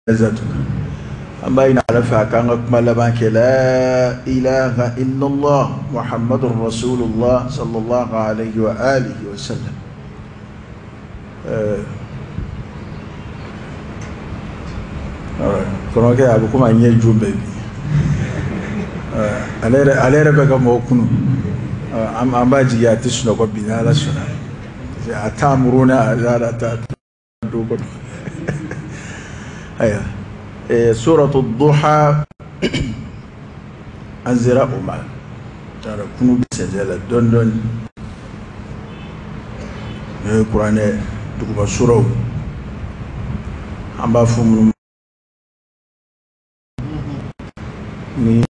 janazatu. An b'a ɲini Ala fɛ a k'an ka kuma laban kɛ la ilaha illallah muhammadur rasulullah sallallahu alaihi wa alihi wa sallam. Kɔrɔkɛ a bɛ komi a ɲɛ jo bɛ bi, ale yɛrɛ bɛ ka mɔgɔw kunu. An b'a jigi a tɛ sunɔgɔ bi ni Ala sɔnna, a t'a muruna a t'a du kɔnɔ. Ayiwa, suratu duha, an sera o ma. Kunu bɛ sɛnsɛn la dɔɔni dɔɔni. N'o ye kuranɛ duguma suraw, an b'a fɔ minnu ni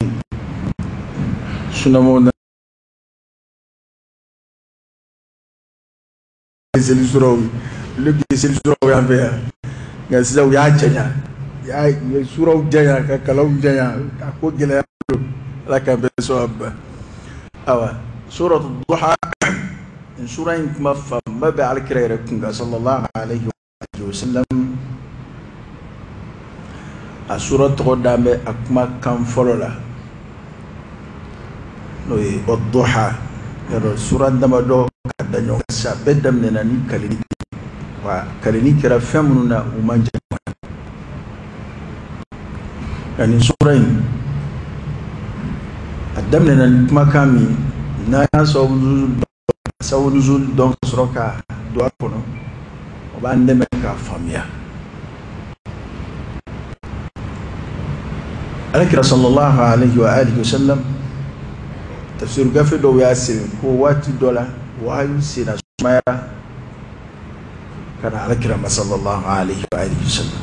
sunamaw na seli suraw, olu tun ye seli suraw y'an fɛ yan. Nka sisan u y'a janya, u ye suraw janya ka kalanw janya, a ko gɛlɛya don. Ala k'an bɛɛ sɔn a ba. Awa, suratu duha, nin sura in kuma fanba bɛ alakira yɛrɛ kun kan sallallahu alaihi wa sallam. A sura tɔgɔ dan bɛ a kuma kan fɔlɔ la, n'o ye duha. Yɔrɔ sura damadɔ ka da ɲɔgɔn kan sisan, bɛɛ daminɛna ni kalili, wa kalili kɛra fɛn minnu na u man jan ɲɔgɔn na. Nka nin sura in a daminɛna ni kumakan min n'an y'a sababu nuzul dɔn ka sɔrɔ ka don a kɔnɔ, o b'an dɛmɛ k'a faamuya. Alakira sallallahu alaihi wa alihi wa sallam, tafsir gafe dɔw y'a sɛbɛn ko waati dɔ la wahayu senna sumayara ka na alakira ma sallallahu alaihi wa alihi wa sallam.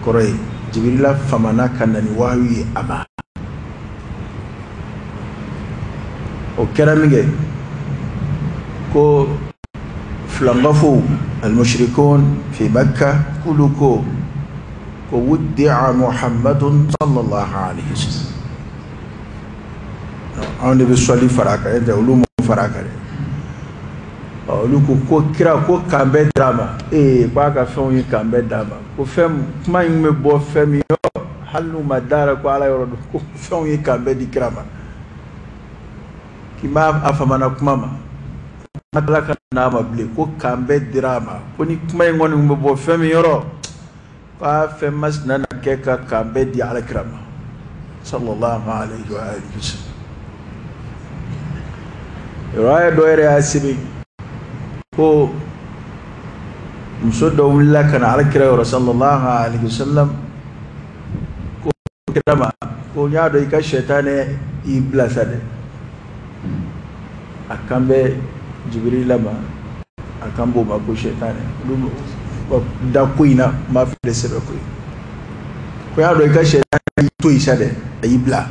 Kɔrɔ ye Jibirila famana ka na ni wahayu ye a ma. O kɛra min kɛ, ko filankafow almushrikun fi Makka k'olu ko ko wuddi'a Muhammadun sallallahu alaihi wa sallam. Anw de bɛ sɔli fara a kan, olu ma fara a kan dɛ. Olu ko ko kira ko kan bɛɛ d'a ma, ee k'a ka fɛnw ye kan bɛɛ d'a ma, ko fɛn kuma in bɛ bɔ fɛn min yɔrɔ, hali n'u ma da la ko Ala yɔrɔ don, ko fɛnw ye kan bɛɛ di kira ma, k'i m'a a famana kuma ma, kuma tila ka n'a ma bilen, ko kan bɛɛ dira a ma, ko ni kuma in kɔni bɛ bɔ fɛn min yɔrɔ, k'a fɛn masina na kɛ ka kan bɛɛ di ala kira ma sallallahu alaihi wa alihi wa sallam. Riwaya dɔ yɛrɛ y'a sɛbɛn ko muso dɔ wulila ka na ala kira yɔrɔ sallallahu alaihi wa sallam, ko kira ma ko n y'a dɔn i ka sɛtanɛ y'i bila sa dɛ. A kan bɛ Jibirila ma, a kan b'o ma ko sɛtanɛ. Olu da ko in na n b'a filɛ sɛbɛ ko ye, ko y'a dɔn i ka sɛtanɛ y'i to yen sa dɛ, a y'i bila.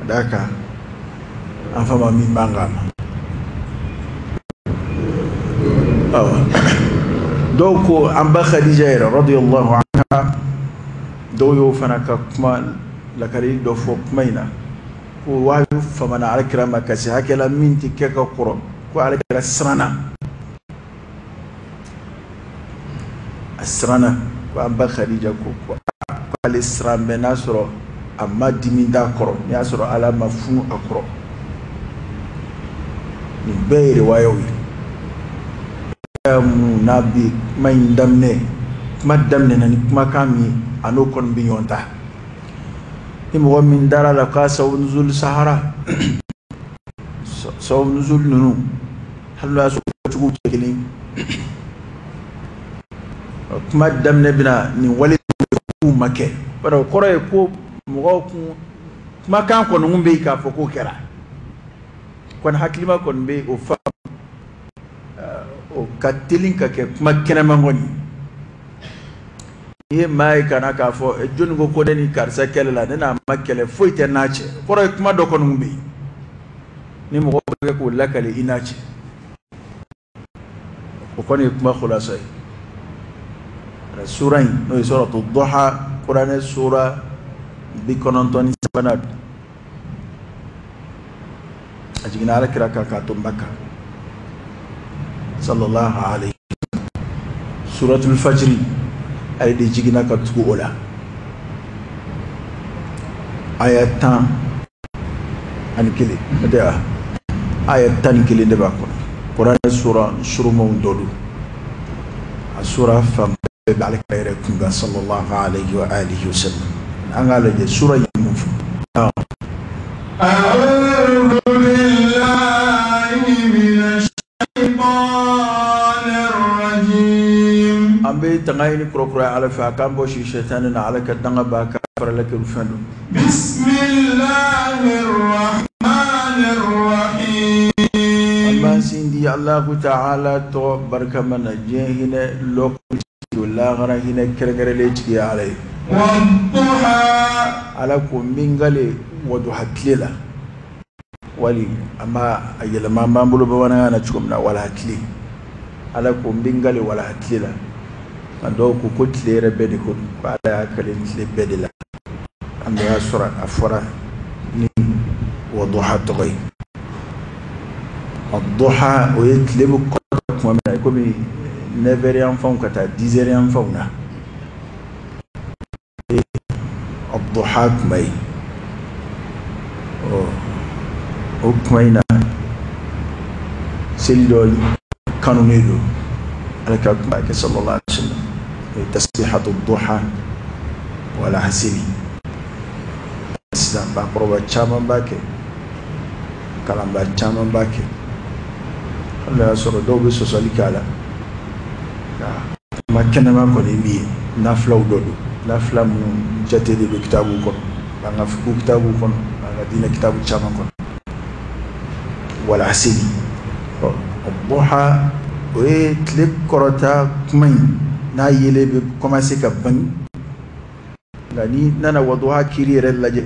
Ka d'a kan an fa ma min ban k'a ma. Awa, dɔw ko an ba Khadija yɛrɛ radiyallahu anha, dɔw y'o fana ka kuma lakali dɔ fɔ kuma in na, ko wahayu famana alakira ma ka se hakɛ la min tɛ kɛ ka kɔrɔ, ko alakira siranna, a siranna, ko an ba Khadija ko k'ale siran bɛ n'a sɔrɔ a ma dimi d'a kɔrɔ, n'i y'a sɔrɔ Ala ma funu a kɔrɔ. Nin bɛɛ ye riwayaw ye minnu n'a bɛ kuma in daminɛ, kuma daminɛna ni kumakan min ye, a n'o kɔni bɛ ɲɔgɔn ta. Ni mɔgɔ min dara la k'a sababu nuzul sahara, sababu nuzul ninnu hali n'o y'a sɔrɔ cogo tɛ kelen, kuma daminɛ bɛna nin wale k'u ma kɛ, bari o kɔrɔ ye ko mɔgɔw kun kumakan kɔni kun bɛ yen k'a fɔ k'o kɛra kɔni, hakilima kɔni bɛ o faamu, o ka teli ka kɛ kuma kɛnɛman kɔni. N'i ye maa ye ka na k'a fɔ jɔnni ko ko ne ni karisa kɛlɛ la, ne n'a ma kɛlɛ, foyi tɛ n'a cɛ, kɔrɔ ye kuma dɔ kɔni bɛ yen ni mɔgɔ bɛ kɛ k'o lakale i n'a cɛ, o kɔni ye kuma khulasa ye. Sura in n'o ye suratu duha, kuranɛ sura 93 don, a jiginna ala kira kan k'a to Makka sallallahu alaihi. Suratul fajri Ale de jiginna ka tugu o la. Aya 11, n'o tɛ wa? Aya 11 de b'a kɔnɔ. Kuranɛ sura surumanw dɔ don. A sura fan bɛɛ bɛ Ala kira yɛrɛ kun kan, sallallahu alayhi wa alihi wa sallam. An k'a lajɛ sura in ye mun fɔ. أعوذ بالله من الشيطان الرجيم. An bɛ tanga ɲini kurakuraya Ala fɛ, a k'an bɔ si sɛtanɛ na. Ala ka danga b'a ka farala kɛ fɛn don. بسم الله الرحمن الرحيم. An b'an sindi Alahu Ta'ala tɔgɔ barikama na, diɲɛ hinɛ lɔkɔ, lahara hinɛ kɛrɛnkɛrɛnlen tigi ye Ala ye. والضحى. Ala ko n bɛ n kale waduha tile la, wali an b'a a yɛlɛma an b'an bolo bamanankan na cogo min na, walaha tile. Ala ko n bɛ n kale walaha tile la. Nka dɔw ko ko tile yɛrɛ bɛɛ de ko don, ko Ala y'a kale tile bɛɛ de la. An bɛ y'a sɔrɔ a fɔra ni waduha tɔgɔ ye. Duha, o ye tile bɛ kɔrɔta tuma min na, komi 9 heures yan fanw ka taa 10 heures yan fanw na, duha kuma ye. Ɔ, o kuma in na, seli dɔ kanunen don, Ala ka tun b'a kɛ, sallallahu alaihi wa sallam. O ye tasbihatu duha, walaha seli. Sisan maakɔrɔba caman b'a kɛ, kalanbaa caman b'a kɛ, hali n'a y'a sɔrɔ dɔw bɛ sɔsɔli kɛ a la. Nka kuma kɛnɛma kɔni ye min ye, nafilaw dɔ don, nafila minnu jate de don kitabuw kɔnɔ, an ka fiqh kitabuw kɔnɔ, an ka diinɛ kitabu caman kɔnɔ, walaha seli. Ɔ, duha, o ye tile kɔrɔta kuma in n'a yelen bɛ commencer ka bange. Nka ni nana waduha kiri yɛrɛ lajɛ,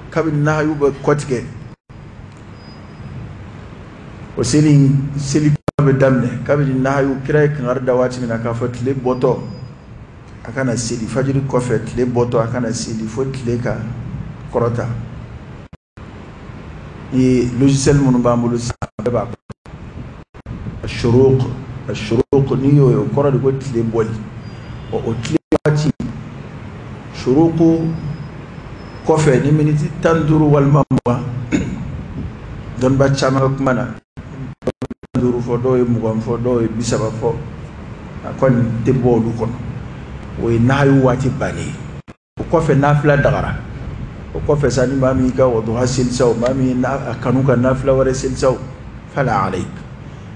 kabini nahayu bɛ kɔtigɛ, o seli seli bɛ daminɛ kabini nahayu. Kira ye kangari da waati min na k'a fɔ tile bɔtɔ a kana seli, fajiri kɔfɛ tile bɔtɔ a kana seli fo tile ka kɔrɔta. Ni logiciel minnu b'an bolo sisan, bɛɛ b'a shuruq. Shuruq, n'i y'o ye, o kɔrɔ de ko tile bɔli. Ɔ, o tile waati shuruq kɔfɛ ni miniti 15 walima 20, dɔnnibaa caman ka kuma na, 15 fɔ, dɔw ye 20 fɔ, dɔw ye 30 fɔ, a kɔni tɛ bɔ olu kɔnɔ. O ye nahayu waati bannen ye. O kɔfɛ nafila dagara. O kɔfɛ sa, ni maa min y'i ka waduha seli sa, o maa min a kanu ka nafila wɛrɛ seli sa, o fala alayk.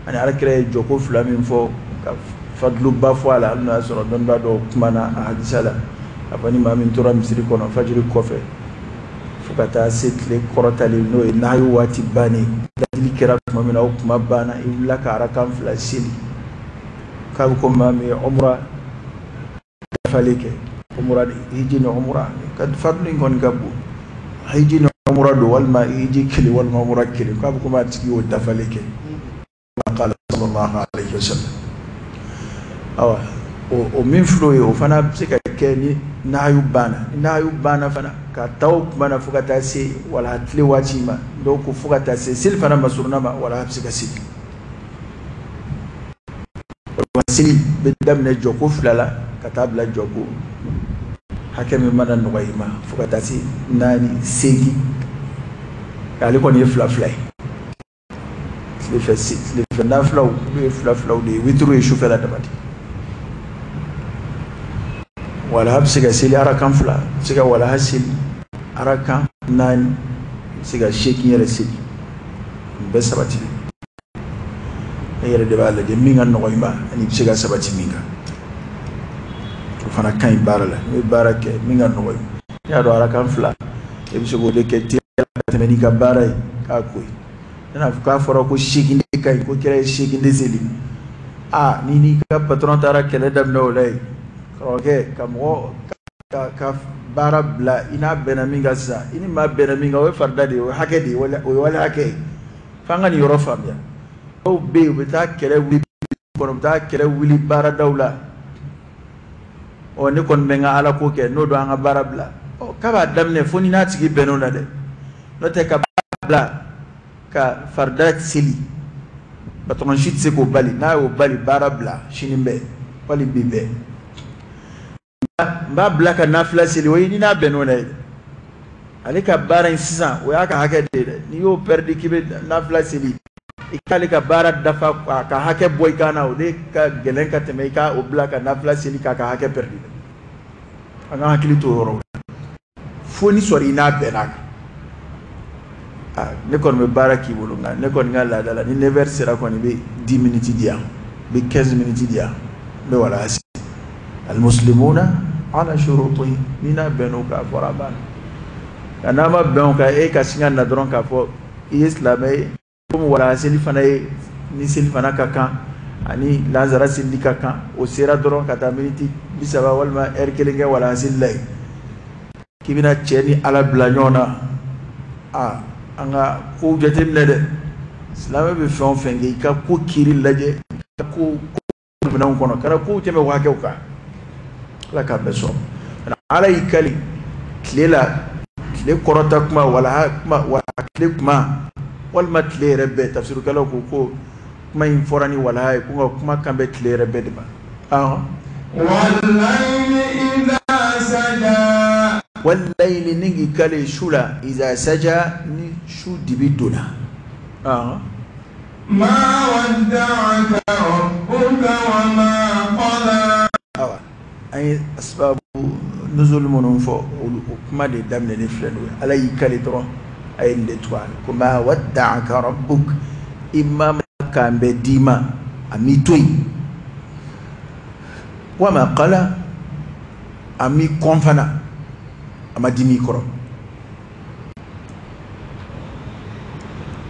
Ani Alakira ye jɔko fila min fɔ ka fadluba fɔ a la, hali n'o y'a sɔrɔ dɔnnibaa dɔw kumana a hadisa la, a fɔ ni maa min tora misiri kɔnɔ fajiri kɔfɛ fo ka taa se tile kɔrɔtali, n'o ye nahayu waati bannen, ladili kɛra tuma min na, o kuma banna, i wulila ka arakan fila seli, k'a bɛ ko maa min ye umra dafalen kɛ. Umra, hiji ni umra ka fadlu in kɔni ka bon. Hiji ni umra don, walima hiji kelen walima umra kelen, k'a bɛ komi a tigi y'o dafalen kɛ, qala sallallahu alayhi wa sallam. Awa, o min filɛ o ye, o fana bɛ se ka kɛ ni nahayu banna. Ni nahayu banna fana, ka taa o tuma na fo ka taa se walaha tile waati ma, dɔw ko fo ka taa se seli fana masurunna ma, walaha bɛ se ka seli. Seli bɛ daminɛ jɔko fila la ka taa bila jɔko hakɛ min mana nɔgɔya i ma, fo ka taa se naani, seegin. Ale kɔni ye fila fila ye tilefɛ. Tilefɛ nafilaw, olu ye fila filaw de ye. Wituru ye sufɛla dama de. Walaha bɛ se ka seli arakan fila, bɛ se ka walaha seli arakan naani, bɛ se ka seegin yɛrɛ seli. Nin bɛɛ sabati. E yɛrɛ de b'a lajɛ min ka nɔgɔ i ma ani i bɛ se ka sabati min kan, o fana ka ɲi baara la. N'i bɛ baara kɛ, min ka nɔgɔ i ma, n'i y'a dɔn arakan fila e bɛ se k'o de kɛ teliya ka tɛmɛ n'i ka baara ye, k'a ko ye. I n'a fɔ k'a fɔra ko seegin de ka ɲi, ko kira ye seegin de seli. Aa, ni n'i ka patron taara kɛlɛ daminɛ o la yen, karamɔgɔkɛ, ka mɔgɔ ka baara bila, i n'a bɛnna min kan sisan, i ni maa bɛnna min kan, o ye farida de ye, o ye hakɛ de ye, o ye wale hakɛ ye. F'an ka nin yɔrɔ faamuya. Dɔw bɛ yen, u bɛ taa kɛlɛ wuli kɔnɔ, u bɛ taa kɛlɛ wuli baaradaw la. Ɔ, ne kɔni bɛ n ka Ala ko kɛ, n'o don an ka baara bila. Ɔ, k'a b'a daminɛ fo ni n'a tigi bɛnn'o la dɛ, n'o tɛ ka baara bila ka farida seli, patron si tɛ se k'o bali. N'a y'o bali, baara bila sini bɛɛ wali bi bɛɛ. N b'a bila ka nafila seli, o ye ni n'a bɛnn'o la ye. Ale ka baara in sisan, o y'a ka hakɛ de ye dɛ. N'i y'o pɛridi k'i bɛ nafila seli, i k'ale ka baara dafa k'a ka hakɛ bɔ i kan na, o de ka gɛlɛn ka tɛmɛ i ka o bila ka nafila seli k'a ka hakɛ pɛridi dɛ. An ka hakili to o yɔrɔ la. Fo ni sɔrɔ i n'a bɛnn'a kan. Aa, ne kɔni bɛ baara k'i bolo, nka ne kɔni ka laada la, ni 9 heures sera kɔni, i bɛ 10 minutes di yan, i bɛ 15 minutes di yan, n bɛ walaha sigi. Almuslimuna ala shurutihim. Ni n'a bɛnn'o kan, a fɔra, a banna. Nka n'a ma bɛn o kan, e ka sin ka na dɔrɔn k'a fɔ i ye silamɛ ye, komi walaha seli fana ye ni seli fana ka kan ani lansara seli ka kan, o sera dɔrɔn ka taa miniti 30 walima ɛri kelen kɛ walaha seli la yen, k'i bɛna cɛ ni Ala bila ɲɔgɔn na. Aa, an ka kow jateminɛ dɛ. Silamɛ bɛ fɛn o fɛn kɛ, i ka ko kiiri lajɛ, i ka ko minɛnw kɔnɔ, kana kow tɛmɛ o hakɛw kan. Ala k'a bɛɛ sɔrɔ. Ala y'i kali tile la, tile kɔrɔta kuma, walaha kuma, walaha tile kuma, walima tile yɛrɛ bɛɛ. Tafsirukɛlaw ko ko kuma in fɔra ni walaha ye, ko nka kuma kan bɛ tile yɛrɛ bɛɛ de ma. Walayili, ni k'i kali su la, iza saja, ni su dibi donna. Ma wadda'aka rabbuka wa ma qala. Awa, an ye asbabu nuzul minnu fɔ, olu o kuma de daminɛlen filɛ nin ye. Ala y'i kali dɔrɔn, a ye nin de to a la ko ma wadda'aka rabbuk, i ma kan bɛ d'i ma, a m'i to yen, wa ma qala, a m'i kɔn fana, a ma dimi i kɔrɔ.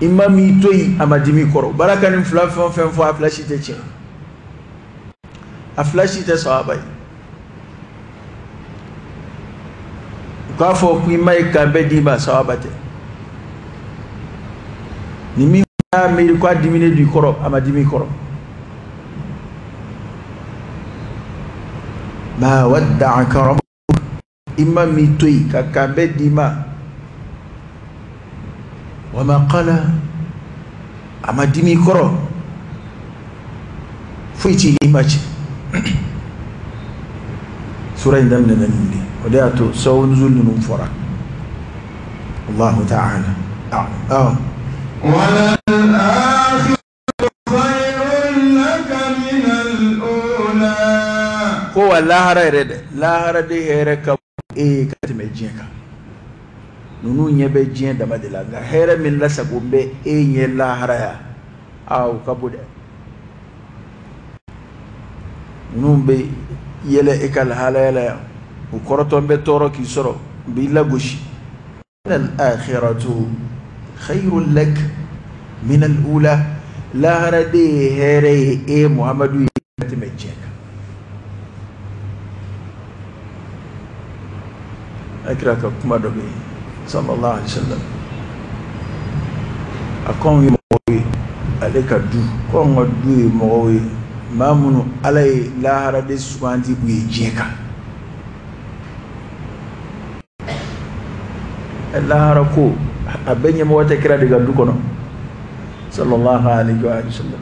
I ma m'i to yen, a ma dimi i kɔrɔ. Baara ka nin fila fɛn o fɛn fɔ, a fila si tɛ tiɲɛ, a fila si tɛ sahaba ye. U k'a fɔ ko i ma ye kan bɛɛ d'i ma, sahaba tɛ. Ni min y'a miiri ko a diminen don i kɔrɔ, a ma dimi i kɔrɔ. Ma wadda'aka rabbuk, i ma m'i to yen ka kan bɛɛ d'i ma, wa ma qala, a ma dimi i kɔrɔ, foyi t'i ni ma cɛ. Sura in daminɛna nin de, o de y'a to sababu nuzul ninnu fɔra. Allahu ta'ala a'lam. Ko wa lahara yɛrɛ dɛ, lahara de hɛrɛ ka e ye ka tɛmɛ diɲɛ kan. Ninnu ɲɛ bɛ diɲɛ dama de la, nka hɛrɛ min lasago bɛ e ɲɛ lahara ya, aa, o ka bon dɛ. Ninnu bɛ yɛlɛ e ka lahalaya la yan, o kɔrɔtɔn bɛ tɔɔrɔ k'i sɔrɔ, u b'i lagosi. Al-akhiratu khayrun lak min al-ula, lahara de ye hɛrɛ ye e Muhamadu ye ka tɛmɛ diɲɛ kan. Akira ka kuma dɔ bɛ yen, sallallahu alaihi wasallam, a ko anw ye mɔgɔw ye, ale ka du, ko anw ka du ye mɔgɔw ye, maa minnu Ala ye lahara de sugandi u ye diɲɛ kan. Lahara ko a bɛɛ ɲɛmɔgɔ tɛ kira de ka du kɔnɔ, sallallahu alaihi wa sallam.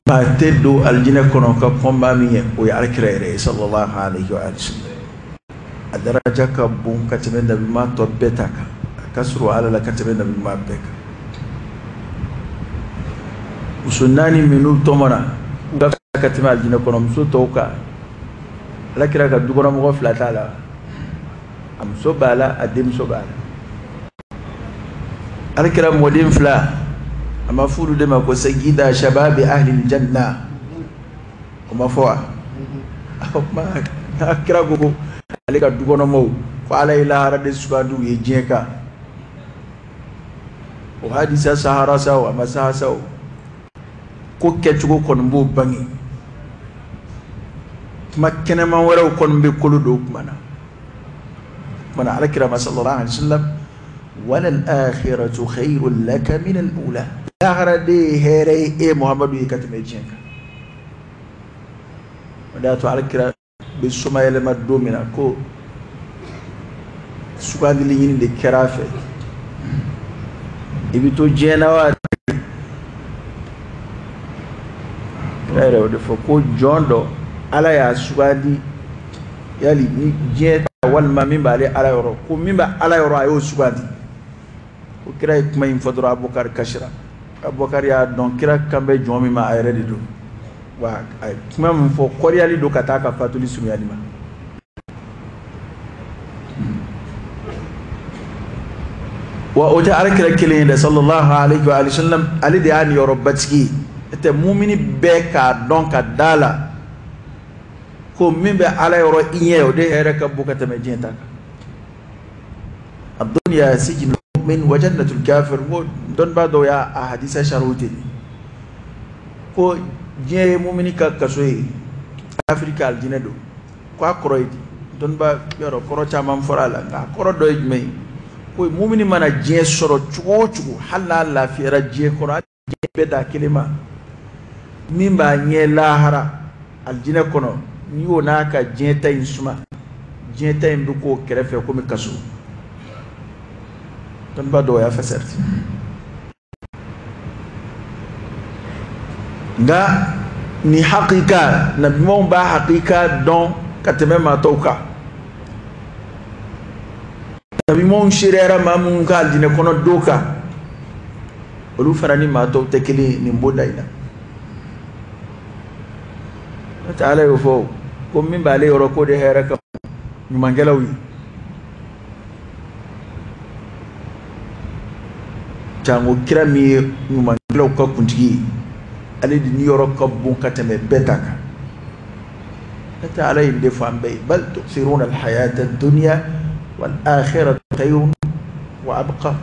Maa tɛ don alijinɛ kɔnɔ ka kɔn maa min ye, o ye alakira yɛrɛ ye, sallallahu alaihi wa sallam. A daraja ka bon ka tɛmɛ nabiɲuman tɔ bɛɛ ta kan, a ka surun Ala la ka tɛmɛ nabiɲuman bɛɛ kan. Muso naani minnu tɔmɔna ka tɛmɛ alijinɛ kɔnɔ muso tɔw kan, alakira ka dukɔnɔmɔgɔ fila t'a la, a muso b'a la, a denmuso b'a la. Alakira mɔden fila, a ma f'olu de ma ko sayyida shababi ahli janna, o ma fɔ wa? O kuma n'a kira ko ko ale ka dukɔnɔmɔgɔw ko Ala ye lahara de sugandi u ye diɲɛ kan, o hadisa sahara sa o, a ma saha sa o, ko kɛcogo kɔni b'o bange. Kuma kɛnɛman wɛrɛw kɔni bɛ kolo don o kuma na. Kuma na alakira ma sallallahu alaihi wasallam, walal akhiratu khayrun laka min al ula, lahara de ye hɛrɛ ye e Muhamadu ye ka tɛmɛ diɲɛ kan. O de y'a to alakira bɛ somayɛlɛma don min na, ko sugandili ɲini de kɛra a fɛ, i bɛ to diɲɛ na wa? Kira yɛrɛ y'o de fɔ ko jɔn dɔ Ala y'a sugandi yali ni diɲɛ ta walima min b'ale Ala yɔrɔ, ko min bɛ Ala yɔrɔ a y'o sugandi. Ko kira ye kuma in fɔ dɔrɔn, Abubakari kasira. Abubakari y'a dɔn kira kan bɛ jɔn min ma, a yɛrɛ de don. Wa a ye kuma min fɔ, kɔriyali don ka taa ka fatuli surunyali ma. Wa o tɛ ala kira kelen ye dɛ, sallallahu alaihi wa sallam, ale de y'a niyɔrɔbatigi ye. Tɛ mumini bɛɛ k'a dɔn ka da la ko min bɛ ala yɔrɔ i ɲɛ, o de hɛrɛ ka bon ka tɛmɛ diɲɛ ta kan. Ad-dunya sijnul mu'min wa jannatul kafir. Ko dɔnnibaa dɔw y'a a hadisa sariw ten ko diɲɛ ye mumini ka kaso ye, kafiri ka alijinɛ don. Ko a kɔrɔ ye di? Dɔnnibaa yɔrɔ kɔrɔ caman fɔra a la, nka a kɔrɔ dɔ ye jumɛn ye? Ko mumini mana diɲɛ sɔrɔ cogo o cogo, hali n'a lafiyara diɲɛ kɔnɔ, hali diɲɛ bɛɛ d'a kelen ma, min b'a ɲɛ lahara alijinɛ kɔnɔ, n'i y'o n'a ka diɲɛ ta in suma, diɲɛ ta in bɛ k'o kɛrɛfɛ komi kaso. Dɔnnibaa dɔw y'a fasari ten. Nka ni hakika, nabiɲumanw b'a hakika dɔn ka tɛmɛ maa tɔw kan. Nabiɲumanw seereyara maa minnu ka alijinɛ kɔnɔ don kan, olu fana ni maa tɔw tɛ kelen ye nin bonda in na. N'o tɛ, Ala y'o fɔ ko min b'ale yɔrɔ, k'o de hɛrɛ ka ɲumankɛlaw ye. Jango kira min ye ɲumankɛlaw ka kuntigi ye, ale de niyɔrɔ ka bon ka tɛmɛ bɛɛ ta kan. N'o tɛ, Ala ye nin de fɔ an bɛɛ ye: bal tu'thiruna al-hayata ad-dunya wal akhiratu khayrun wa abqa.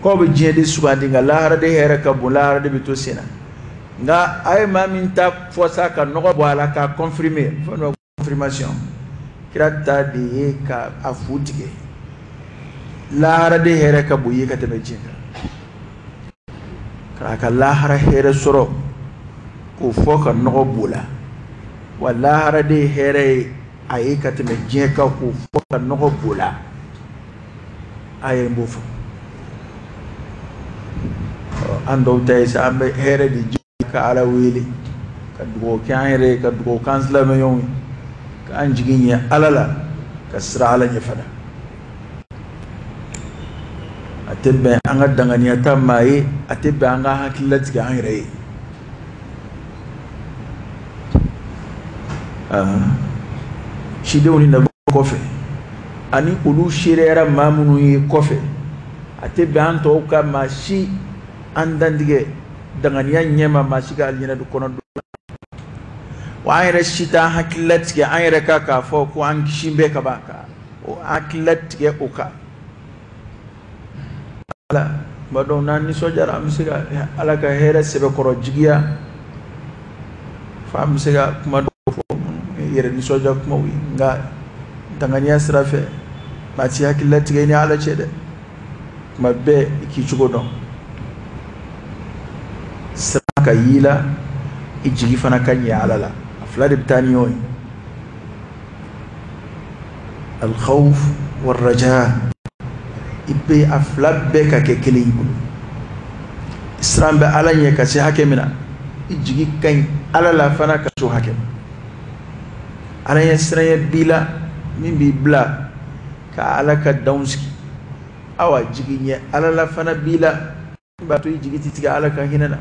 K'aw bɛ diɲɛ de sugandi, nka lahara de hɛrɛ ka bon, lahara de bɛ to sen na. Nka a ye maa min ta fɔ sa ka nɔgɔ bɔ a la k'a confirmer, fɛn dɔ confirmation, kira ta de ye ka a fu tigɛ: lahara de hɛrɛ ka bon ye ka tɛmɛ diɲɛ kan. K'a ka lahara hɛrɛ sɔrɔ k'o fɔ ka nɔgɔ b'o la, wa lahara de ye hɛrɛ ye a ye ka tɛmɛ diɲɛ kan, k'o fɔ ka nɔgɔ b'o la. A ye n b'o fɔ. An dɔw ta ye sa, an bɛ hɛrɛ de ji ka Ala wele, ka dugawu kɛ an yɛrɛ ye, ka dugawu k'an silamɛɲɔgɔnw ye, k'an jigi ɲɛ Ala la, ka siran Ala ɲɛ fana. A tɛ bɛn an ka danganiya ta maa ye, a tɛ bɛn an ka hakili latigɛ an yɛrɛ ye. Cidenw ni nabi kɔfɛ ani olu seereyara maa minnu ye kɔfɛ, a tɛ bɛn an tɔw ka maa si an dantigɛ danganiya ɲɛma, maa si ka alijinɛ kɔnɔ don. Wa an yɛrɛ si t'an hakili latigɛ an yɛrɛ kan k'a fɔ ko an kisi bɛɛ ka ban, ka o hakili latigɛ o kan. Ala tuma dɔw n'an nisɔndiyara, an bɛ se ka Ala ka hɛrɛ sɛbɛkɔrɔ jigiya fo an bɛ se ka kuma dɔw fɔ yɛrɛ nisɔndiya kumaw ye. Nka danganiya sira fɛ, maa ti hakili latigɛ i ni Ala cɛ dɛ. Tuma bɛɛ i k'i cogo dɔn, siran ka y'i la, i jigi fana ka ɲɛ Ala la. A fila de bɛ taa ni ɲɔgɔn ye: alkhawf warraja. I bɛ a fila bɛɛ ka kɛ kelen y'i bolo. Siran bɛ Ala ɲɛ ka se hakɛ min na, i jigi ka ɲi Ala la fana ka se o hakɛ ma. Ala ɲɛ siranya b'i la min b'i bila ka Ala ka danw sigi. Awa, jigi ɲɛ Ala la fana b'i la min b'a to i jigi tɛ tigɛ Ala ka hinɛ na.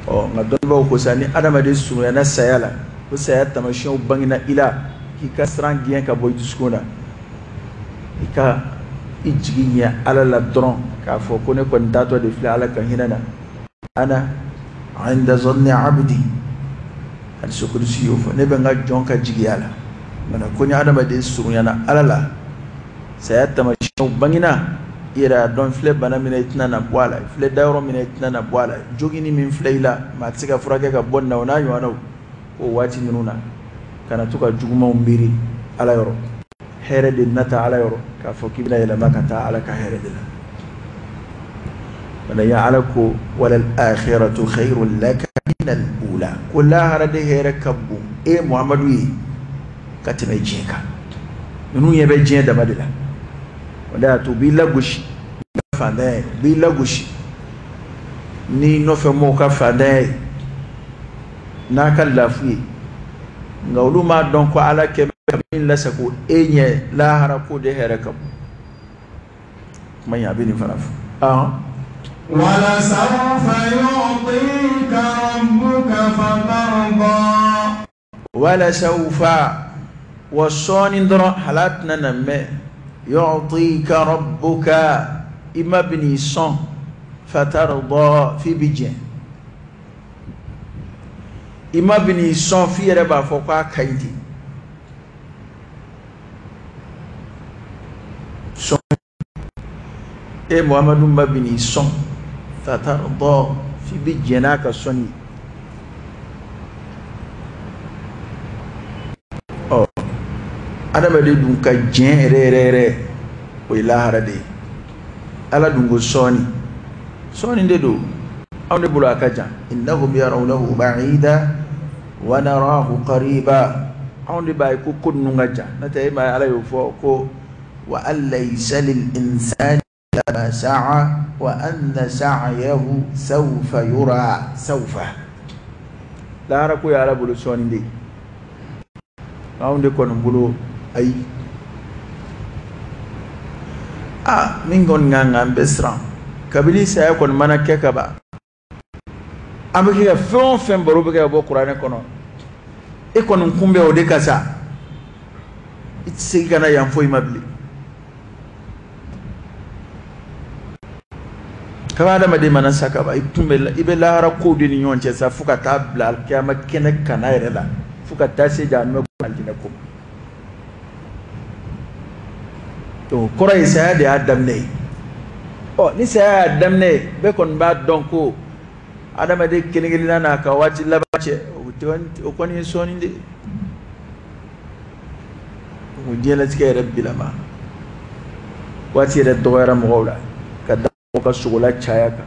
Ɔ nka dɔnnibaaw ko sa, ni adamaden surunyana saya la, ko saya taamasiyɛnw bangena i la, k'i ka siran gɛn ka bɔ i dusukun na, i ka i jigi ɲɛ Ala la dɔrɔn, k'a fɔ ko ne kɔni taatɔ de filɛ Ala ka hinɛ na. Ana inda zanni abdi, hadisi kudusi y'o fɔ, ne bɛ n ka jɔn ka jigiya la. Mana ko ni adamaden surunyana Ala la, saya taamasiyɛnw bangena i yɛrɛ y'a dɔn, filɛ bana min na, i tɛna na bɔ a la, filɛ dayɔrɔ min na, i tɛna na bɔ a la, jogini min filɛ i la, maa tɛ se ka furakɛ ka bɔ nin na, o n'a ɲɔgɔnnaw, o waati ninnu na, kana to ka jugumanw miiri Ala yɔrɔ, hɛrɛ de nata Ala yɔrɔ, k'a fɔ k'i bɛna yɛlɛma ka taa Ala ka hɛrɛ de la. Wala ya Ala ko walal akhiratu khayrun laka min al ula, ko lahara de hɛrɛ ka bon e Muhamadu ye ka tɛmɛ diɲɛ kan. Ninnu ɲɛ bɛ diɲɛ dama de la, o de y'a to u b'i lagosi ni fantanya ye, u b'i lagosi N'i nɔfɛ mɔgɔw ka faantanya ye n'a ka lafu ye, nka olu m'a dɔn ko Ala kɛ bɛ ka min lasago e ɲɛ lahara k'o de hɛrɛ ka bon. Kuma in a bɛ nin fana fɔ. Wala sawfa yu'tika rabbuka fatarda. Wala sawfa, wa sɔɔni dɔrɔn, hal'a tɛna na mɛn, yu'tika rabbuka, i ma bɛn'i sɔn, fatarda, f'i bɛ jɛn. I ma bɛn'i sɔn f'i yɛrɛ b'a fɔ k'a ka ɲi ten. Sɔn e Muhamadu ma bɛn'i sɔn, fatarda, f'i bɛ jɛn n'a ka sɔnni ye. Ɔ, adamaden dun ka jɛn yɛrɛ yɛrɛ yɛrɛ, o ye lahara de ye. Ala dun ko sɔɔni, sɔɔni de don, anw de bolo a ka jan. Innahum yarawnahu ba'ida wa narahu qariba. Anw de b'a ye ko ko ninnu ka jan. N'o tɛ e ma ye Ala y'o fɔ ko wa an laysa lil insani illa ma sa'a wa anna sa'yahu sawfa yura. Sawfa, lahara ko ye Ala bolo sɔɔni de ye, anw de kɔni bolo ayi. Aa, min kɔni kan k'an bɛɛ siran, kabini saya kɔni mana kɛ ka ban, an bɛ kɛ ka fɛn o fɛn baro bɛ kɛ ka bɔ kuranɛ kɔnɔ, e kɔni kun bɛ o de kan sa, i tɛ segin ka na yan foyi ma bilen. Kaba adamaden mana sa ka ban, i kun bɛ, i bɛ lahara kow de ni ɲɔgɔn cɛ sa, fo ka taa bila alikiyama kɛnɛ kana yɛrɛ la, fo ka taa se jahanama ko alijinɛ ko ma. Donc kɔrɔ ye saya de y'a daminɛ ye. Ɔ, ni saya y'a daminɛ ye, bɛɛ kɔni b'a dɔn ko adamaden kelen kelenna n'a ka waati laban cɛ, o kɔni ye sɔɔni de ye. O diɲɛlatigɛ yɛrɛ bilama waati yɛrɛ dɔgɔyara mɔgɔw la ka da mɔgɔw ka sogola caya kan.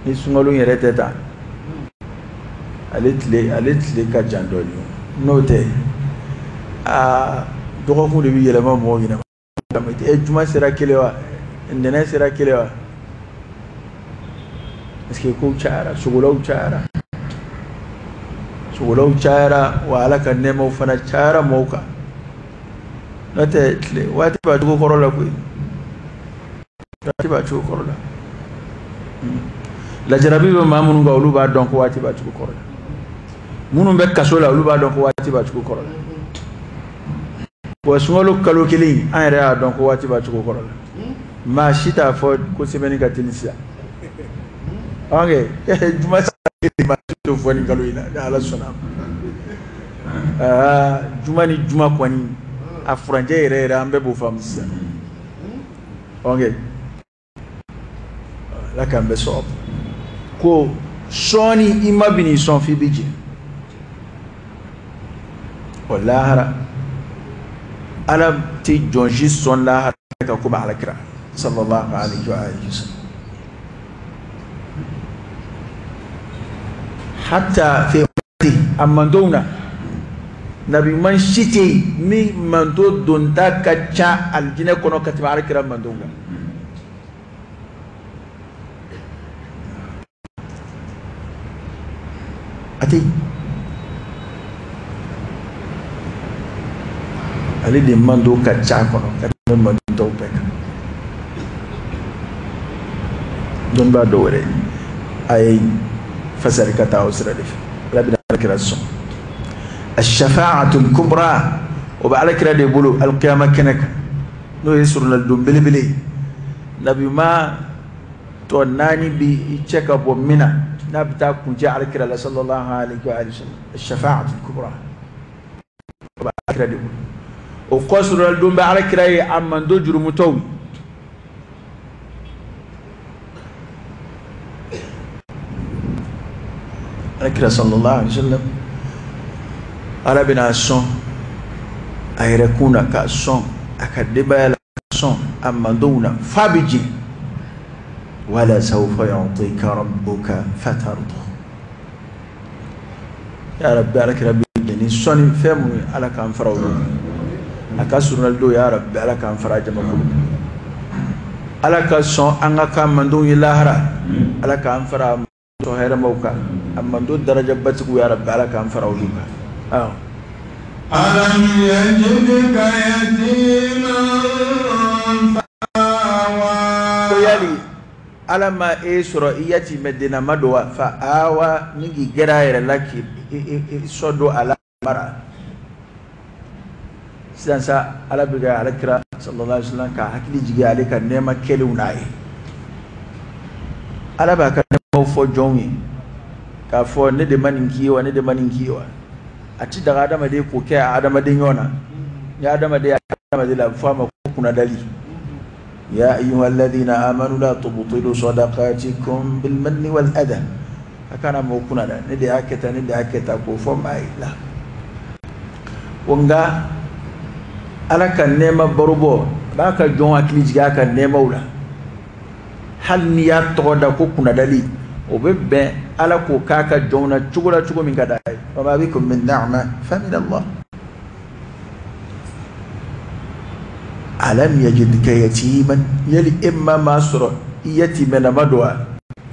Ni sunkalo yɛrɛ tɛ tan, ale tile ka jan dɔɔni, n'o tɛ aa, dɔgɔkun de bɛ yɛlɛma mɔgɔw ɲɛna. E, juma sera kelen wa, ntɛnɛn sera kelen wa? Parce que kow cayara, sogolaw cayara, sogolaw cayara, wa Ala ka nɛɛmaw fana cayara mɔgɔw kan. N'o tɛ tile waati b'a cogo kɔrɔ la koyi, waati b'a cogo kɔrɔ la. Lajarabi bɛ maa minnu kan, olu b'a dɔn ko waati b'a cogo kɔrɔ la. Minnu bɛ kaso la, olu b'a dɔn ko waati b'a cogo kɔrɔ la. Wa sunkalo kalo kelen, an yɛrɛ y'a dɔn ko waati b'a cogo kɔrɔ la. Maa si t'a fɔ ko semaine ka teli sisan. Ok, juma kelen, maa si t'o fɔ nin kalo in na, ni Ala sɔnna a ma. Aa, juma ni juma kɔni, a furancɛ yɛrɛ yɛrɛ, an bɛɛ b'o faamu sisan. Ok, Ala k'an bɛɛ sɔrɔ ko sɔɔni i ma bɛn'i sɔn f'i bɛ jɛ. O lahara, Ala tɛ jɔn si sɔn lahara ka komi Ala kira sallallahu alaihi wa alihi wasallam. Hatta fi a mantonw na, nabi ɲuman si tɛ yen min manton donta ka ca alijinɛ kɔnɔ ka tɛmɛ Ala kira mantonw kan. A tɛ yen. Ale de manton ka ca kɔnɔ ka tɛmɛ manton tɔw bɛɛ kan. Dɔnnibaa dɔw wɛrɛ a ye fasari ka taa o sira de fɛ. Ala bɛna Ala kira sɔn ashafa'atul kubra, o bɛ Ala kira de bolo alikiyama kɛnɛ kan, n'o ye surunalidon belebele ye. Nabi maa tɔ naani bi i cɛ ka bɔ min na, n'a bɛ taa kuncɛ Ala kira la sallallahu alaihi wa sallam, ashafa'atul kubra, o bɛ Ala kira de bolo. O kɔ, surunalidon bɛ Ala kira ye a mando jurumutɔw. Ala kira sallallahu alaihi wa sallam, Ala bɛna a sɔn a yɛrɛ kun na, k'a sɔn a ka denbaya la, k'a sɔn a mandenw na, f'a bɛ jigin. Wala sawfa yu'tika rabbuka fatarda. Ya rabbi, Ala kira bɛ jɛn ni sɔnni fɛn minnu ye, Ala k'an fara olu kan. A ka surunali don, ya rabbi, Ala k'an fara jamakulu kan. Ala ka sɔn an ka k'a mandenw ye lahara. Ala k'an fara sɔn hɛrɛmaw kan, a mando daraja batigiw ya Rabbi, Ala k'an fara olu kan. Awɔ. Alam yajidka yatiman fa'awa. Ko yali Ala ma e sɔrɔ i yatimɛdennama don wa? Fa awa, ni k'i gɛrɛ a yɛrɛ la, k'i sɔ don a la mara. Sisan sa, Ala bɛ ka Ala kira sallallahu alaihi wasallam ka hakili jigin ale ka nɛɛma kɛlenw n'a ye. Ala b'a ka nɛɛmaw fɔ jɔnw ye k'a fɔ ne de ma nin k'i ye wa, ne de ma nin k'i ye wa. A ti daga adamaden k'o kɛ a adamaden ɲɔgɔn na. Ni adamaden y'a adamaden la, a bɛ fɔ a ma ko kunnadali. Ya ayyuha alladhina amanu la tubtilu sadaqatikum bil manni wal adha. A kana mɔgɔ kunnada, ne de y'a kɛ tan, ne de y'a kɛ tan, k'o fɔ maa ye la. O nka Ala ka nɛɛma barobɔ, a b'a ka jɔn hakili jigin a ka nɛɛmaw la. Hali n'i y'a tɔgɔ da ko kunnadali, o bɛ bɛn Ala k'o k'a ka jɔnw na cogo la, cogo min ka d'a ye. Wa ma bikum min ni'ma fa min Allah. Alam yajidka yatiman, yali e ma maa sɔrɔ i yatimɛlama don wa?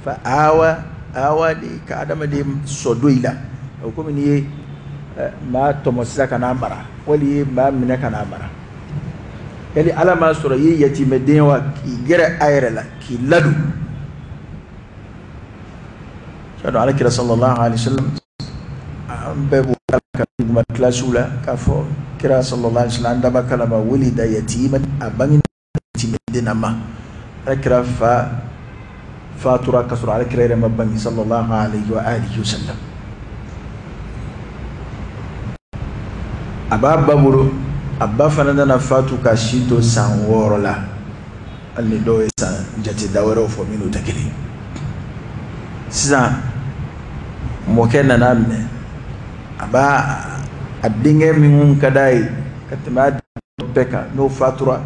Fa awa, awa de ka adamaden sɔ don i la. O komi n'i ye maa tɔmɔ sisan ka n'a mara, wali i ye maa minɛ ka n'a mara. Yali Ala m'a sɔrɔ i ye yatimɛden wa, k'i gɛrɛ a yɛrɛ la, k'i ladon. Sadɔ Ala kira sallallahu alaihi wasallam, an bɛɛ b'o ka duguma kilasiw la k'a fɔ kira sallallahu alaihi wasallam, an daba kalama wulida yatiman, a bangena yatimɛden na ma. Ala kira fa fatura ka sɔrɔ Ala kira yɛrɛ ma bange sallallahu alaihi wa alihi wasallam. A b'a ba bolo, a ba fana nana fatu ka si to san 6 la. Hali ni dɔw ye san jate da wɛrɛw fɔ minnu tɛ kelen. Sisan mɔkɛ nana minɛ, a b'a a denkɛ min ka d'a ye ka tɛmɛ a bɛɛ kan, n'o fatura,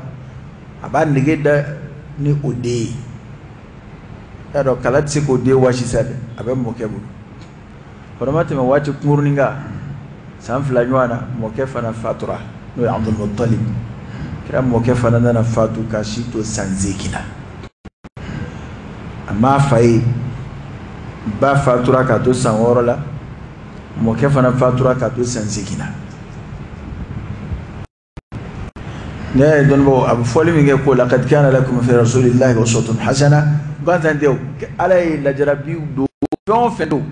a b'a nege da ni o den ye. Y'a dɔn kala tɛ se k'o den wasi sa dɛ, a bɛ mɔkɛ bolo. Fana ma tɛmɛ waati kunkurunin kan, san 2 ɲɔgɔn na, mɔkɛ fana fatura, n'o ye Abdul Muttalib. Kira mɔkɛ fana nana fatu ka si to san 8 la. A m'a fa ye, ba fatura k'a to san 6 la, mɔkɛ fana fatura k'a to san 8 la. Ne ye dɔnnibagaw, a bɛ fɔli min kɛ ko laqad kana lakum fi rasulillahi uswatun hasana, gansan tɛ o. Ala ye lajarabi don fɛn o fɛn don,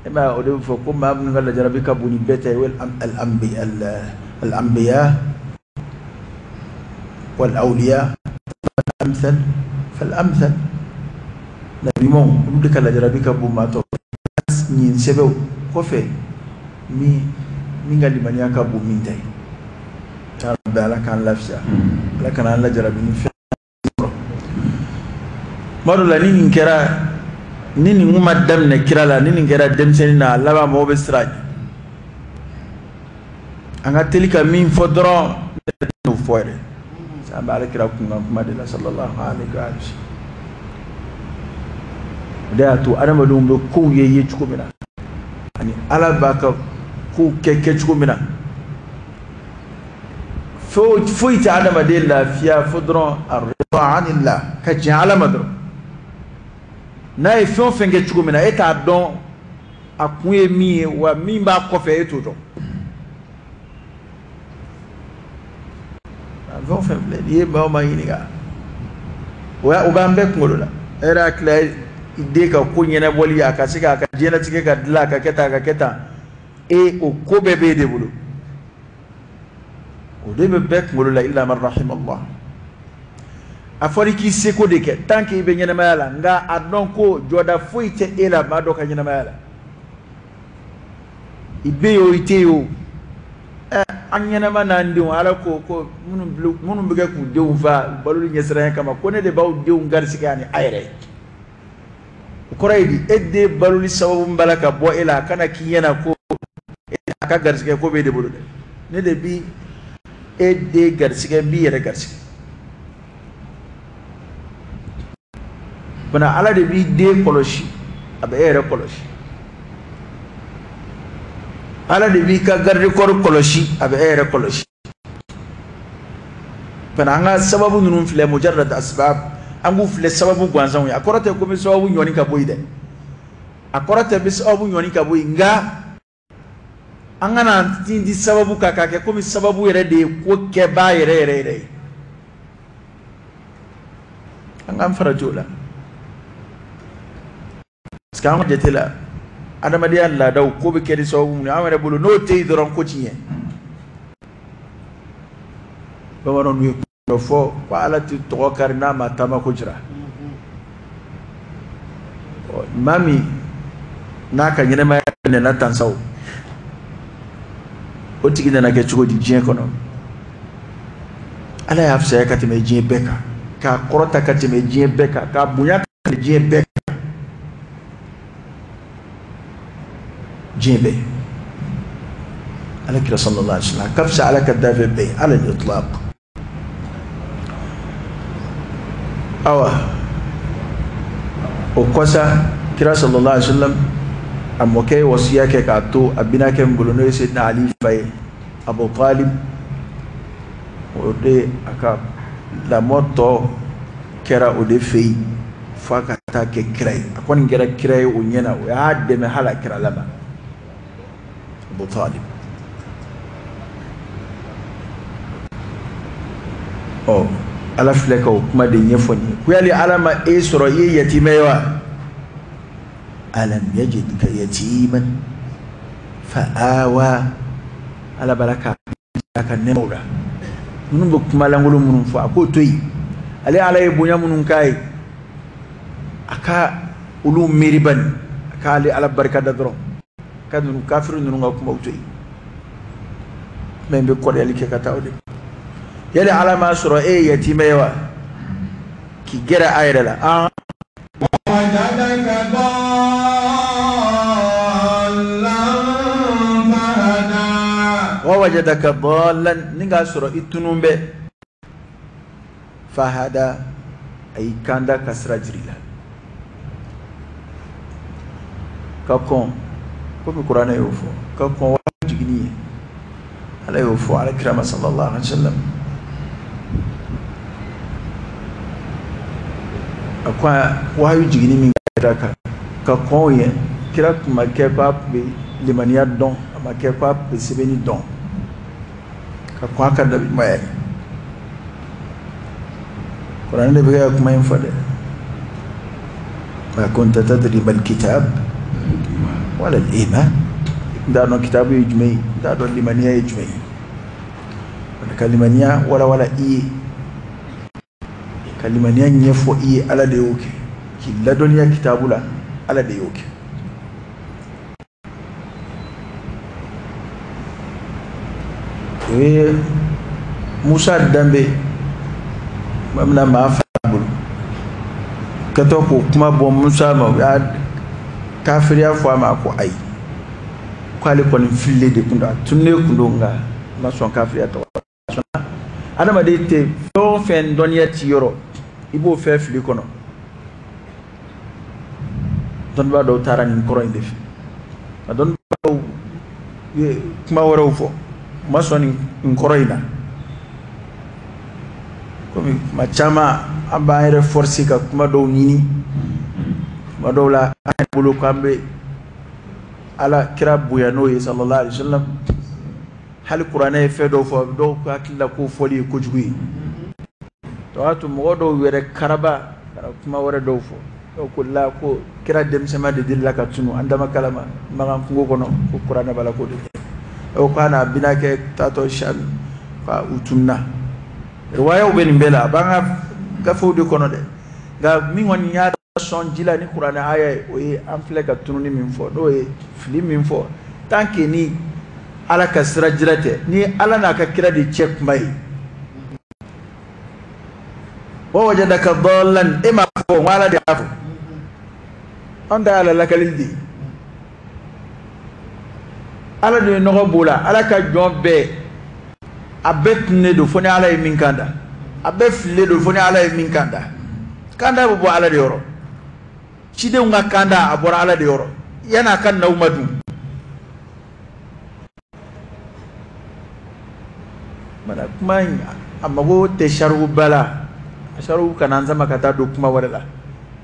e m'a ye, o de bɛ fɔ ko maa minnu ka lajarabi ka bon ni bɛɛ ta ye, wal al anbiya wal awliya amthal fal amthal. Nabi ɲumanw, olu de ka lajarabi ka bon maa tɔw. Nin sɛbɛnw kɔfɛ, min ka limaniya ka bon min ta ye. Bɛ Ala k'an lafiya, Ala kana an lajarabi ni fɛn kɔrɔ. Tuma dɔ la, ni nin kɛra, ni nin kun ma daminɛ kira la, ni nin kɛra denmisɛnnin na, a laban mɔgɔw bɛ siran a ɲɛ. An ka teli ka min fɔ dɔrɔn, ne t'o fɔ yɛrɛ. An bɛ Ala kira kunkan kuma de la sallallahu alaihi wa sallam. O de y'a to adamadenw bɛ kow ye ye cogo min na, ani Ala b'a ka kow kɛ kɛcogo min na, foyi tɛ adamaden lafiya fo dɔrɔn arida anillah, ka jɛn Ala ma dɔrɔn. N'a ye fɛn o fɛn kɛ cogo min na, e t'a dɔn a kun ye min ye, wa min b'a kɔfɛ e t'o dɔn. Fɛn o fɛn filɛ, n'i ye maa o maa ɲininka, o b'an bɛɛ kunkolo la. E yɛrɛ hakili la, i den ka ko ɲɛnabɔli, a ka se k'a ka diɲɛlatigɛ ka dilan, a ka kɛ tan, a ka kɛ tan, e o ko bɛɛ b'e de bolo. O de bɛ bɛɛ kunkolo la, illa man rahimallah. A fɔra i k'i seko de kɛ tant que i bɛ ɲɛnamaya la, nka a dɔn ko jɔda foyi tɛ e la maa dɔ ka ɲɛnamaya la. I bɛ yen o, i tɛ yen o, an ɲɛnama n'an denw, Ala ko ko minnu bɛ kɛ k'u denw fa baloli ɲɛsiranya kama, ko ne de b'aw denw garisigɛ ani a yɛrɛ ye. O kɔrɔ ye di? E den baloli sababu min b'a la ka bɔ e la, a kana k'i ɲɛna ko a ka garisigɛ ko b'e de bolo dɛ. Ne de bi e den garisigɛ, n b'i yɛrɛ garisigɛ. Fana Ala de b'i den kɔlɔsi, a bɛ e yɛrɛ kɔlɔsi. Ala de b'i ka garde corps kɔlɔsi, a bɛ e yɛrɛ kɔlɔsi. Bana an ka sababu ninnu filɛ mujarrad asbab, an k'u filɛ sababu gansanw ye. A kɔrɔ tɛ ko n bɛ sababu ɲɔni ka bɔ yen dɛ, a kɔrɔ tɛ n bɛ sababu ɲɔni ka bɔ yen, nka an kana an tinti sababu kan k'a kɛ komi sababu yɛrɛ de ye ko kɛbaa yɛrɛ yɛrɛ yɛrɛ ye. An k'an farati o la, parce que an ka jate la adamadenya laadaw ko bɛ kɛ ni sababu mun ye an yɛrɛ bolo, n'o tɛ yen dɔrɔn ko ti ɲɛ. Bamananw ye dɔ fɔ ko Ala tɛ tɔgɔ kari n'a ma taama ko jira. Maa min n'a ka ɲɛnamaya nana tan sa, o tigi nana kɛ cogo di diɲɛ kɔnɔ? Ala y'a fisaya ka tɛmɛ diɲɛ bɛɛ kan, k'a kɔrɔta ka tɛmɛ diɲɛ bɛɛ kan, k'a bonya ka tɛmɛ diɲɛ bɛɛ kan, diɲɛ bɛɛ. Ala kira sallallahu alaihi wasallam ka fisa Ala ka danfɛn bɛɛ ye ala itlaq. Awa o kɔsa kira sallallahu alaihi wasallam a mɔkɛ ye wasiya kɛ k'a to a binakɛ min bolo, n'o ye Seydina Ali fa ye, Abu Talib, o de a ka lamɔ tɔ kɛra o de fɛ yen fo a ka taa kɛ kira ye. A kɔni kɛra kira ye o ɲɛna, o y'a dɛmɛ hali a kira laban, Abu Talib. Ɔ Ala filɛ ka o kuma de ɲɛfɔ nin ye ko yali Ala ma e sɔrɔ i ye yatimɛ ye wa? Alam yajidka yatiman fa awa. Ala b'a la ka a ka nɛɛmaw la, ninnu bɛ kuma lankolon minnu fɔ a k'o to yen. Ale Ala ye bonya minnu k'a ye, a ka olu miiri bani, a k'ale Ala barika da dɔrɔn, ka ninnu kafiri ninnu ka kumaw to yen. Kuma in bɛ kɔrɔyali kɛ ka taa o de. Yali Ala m'a sɔrɔ e ye yatimɛ ye wa? K'i gɛrɛ a yɛrɛ la. An wa wajadaka dallan, ni k'a sɔrɔ i tunun bɛ, fahada, a y'i kanda ka sira jira i la. Ka kɔn komi kuranɛ y'o fɔ, ka kɔn wahayu jiginni ye, Ala y'o fɔ ala kira ma sallallahu alaihi wasallam. A ko wahayu jiginni min kɛra kan ka kɔn o ɲɛ, kira tun ma kɛ k'a tun bɛ limaniya dɔn, a ma kɛ k'a tun bɛ sɛbɛnni dɔn ka kɔn a ka nabiɲumanya ye. Kuranɛ de bɛ ka kuma in fɔ dɛ. Ma kunta tadri mal kitab wala al iman. I tun t'a dɔn kitabu ye jumɛn ye, i tun t'a dɔn limaniya ye jumɛn ye. Ka limaniya walawala i ye, ka limaniya ɲɛfɔ i ye, Ala de y'o kɛ. K'i ladɔnniya kitabu la, Ala de y'o kɛ. O ye Musa danbe tuma min na maa fa bolo kɛtɔ k'o kuma bɔ Musa ma, u y'a kafiriya fɔ a ma ko ayi, k'ale kɔni fililen de kun don, a tununnen kun don, nka a ma sɔn kafiriya tɔgɔ la. Adamaden tɛ fɛn o fɛn dɔnniya t'i yɔrɔ, i b'o fɛn fili kɔnɔ. Dɔnnibaa dɔw taara nin kɔrɔ in de fɛ, nka dɔnnibaa dɔw ye kuma wɛrɛw fɔ, u ma sɔn nin kɔrɔ in na. Komi kuma caman an b'an yɛrɛ forcer ka kuma dɔw ɲini, kuma dɔw la an yɛrɛ bolo k'an bɛ Ala kira bonya n'o ye sallallahu alaihi wasallam. Hali kuranɛ ye fɛn dɔw fɔ, dɔw ka hakili la k'o fɔli ye kojugu ye. O y'a to mɔgɔ dɔw yɛrɛ karaba ka na kuma wɛrɛ dɔw fɔ. Dɔw ko la ko kira denmisɛnma de delila ka tunu an dama kalama Makan kungo kɔnɔ, ko kuranɛ b'a la k'o de kɛ. Dɔw ko a n'a binakɛ taatɔ Sham ka u tununa. Riwayaw bɛ nin bɛɛ la, a b'an ka gafew de kɔnɔ dɛ. Nka min kɔni y'a sɔn ji la ni kuranɛ aya ye, o ye an filɛ ka tununi min fɔ, n'o ye fili min fɔ. Tant que ni Ala ka sira jira tɛ, ni Ala n'a ka kira de cɛ kuma ye. Wa wajadaka dallan, e m'a fɔ, n ko Ala de y'a fɔ. An ta y'ala lakalili de ye. Ala de ye nɔgɔ b'o la. Ala ka jɔn bɛɛ, a bɛɛ tununnen don fo ni Ala ye min kan da, a bɛɛ fililen don fo ni Ala ye min kan da. Kanda bɛ bɔ Ala de yɔrɔ. Cidenw ka kanda, a bɔra Ala de yɔrɔ yan'a ka na u ma dun. Mana kuma in A mago tɛ sarihuba la, a sarihu kana an sama ka taa don kuma wɛrɛ la.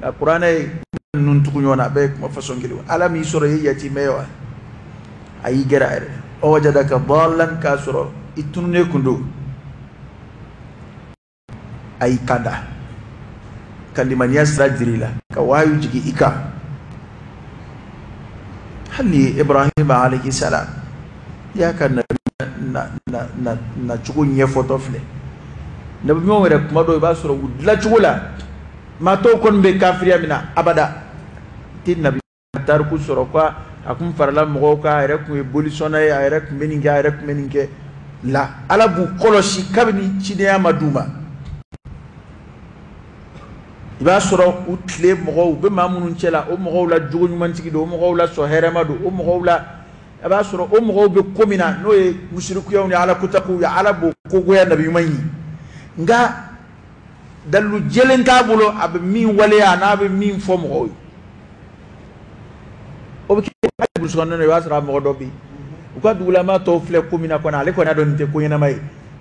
Nka kuranɛ ye ninnu tugu ɲɔgɔn na, a bɛɛ ye kuma fasɔn kelen. Ala m'i sɔrɔ i ye yatimɛ ye wa? A y'i gɛrɛ a yɛrɛ. Wa wajadaka dalan, k'a sɔrɔ i tununnen kun don, a y'i kanda ka limaniya sira jira i la, ka wahayu jigin i kan. Hali ni Ibrahima alayhi salam i y'a ka na cogo ɲɛfɔtɔ filɛ, nabi ɲumanw yɛrɛ kuma dɔw i b'a sɔrɔ u dilancogo la, maa tɔw kɔni bɛ kafiriya min na, abada i tɛ nabi tariku sɔrɔ ko a kun farala mɔgɔw kan, a yɛrɛ kun ye bolisɔnna ye, a yɛrɛ kun bɛ nin kɛ, a yɛrɛ kun bɛ nin kɛ la. Ala b'u kɔlɔsi kabini cidenya ma d'u ma. I b'a sɔrɔ u tile mɔgɔw, u bɛ maa minnu cɛ la, o mɔgɔw la jogo ɲumantigi don, o mɔgɔw la sɔn hɛrɛma don, o mɔgɔw la a b'a sɔrɔ o mɔgɔw bɛ ko min na, n'o ye musirikuyaw ni ala kotakow ye, Ala b'o kogoya nabi ɲuman ye. Nka dalilu jɛlen t'a bolo a bɛ min waleya n'a bɛ min fɔ mɔgɔw ye. O bɛ kɛ burusi kɔnɔna na, i b'a sɔrɔ a mɔgɔ dɔ bɛ yen, u ka dugulamaa tɔw filɛ ko min na kɔni, ale kɔni y'a dɔn nin tɛ ko ɲɛnama ye,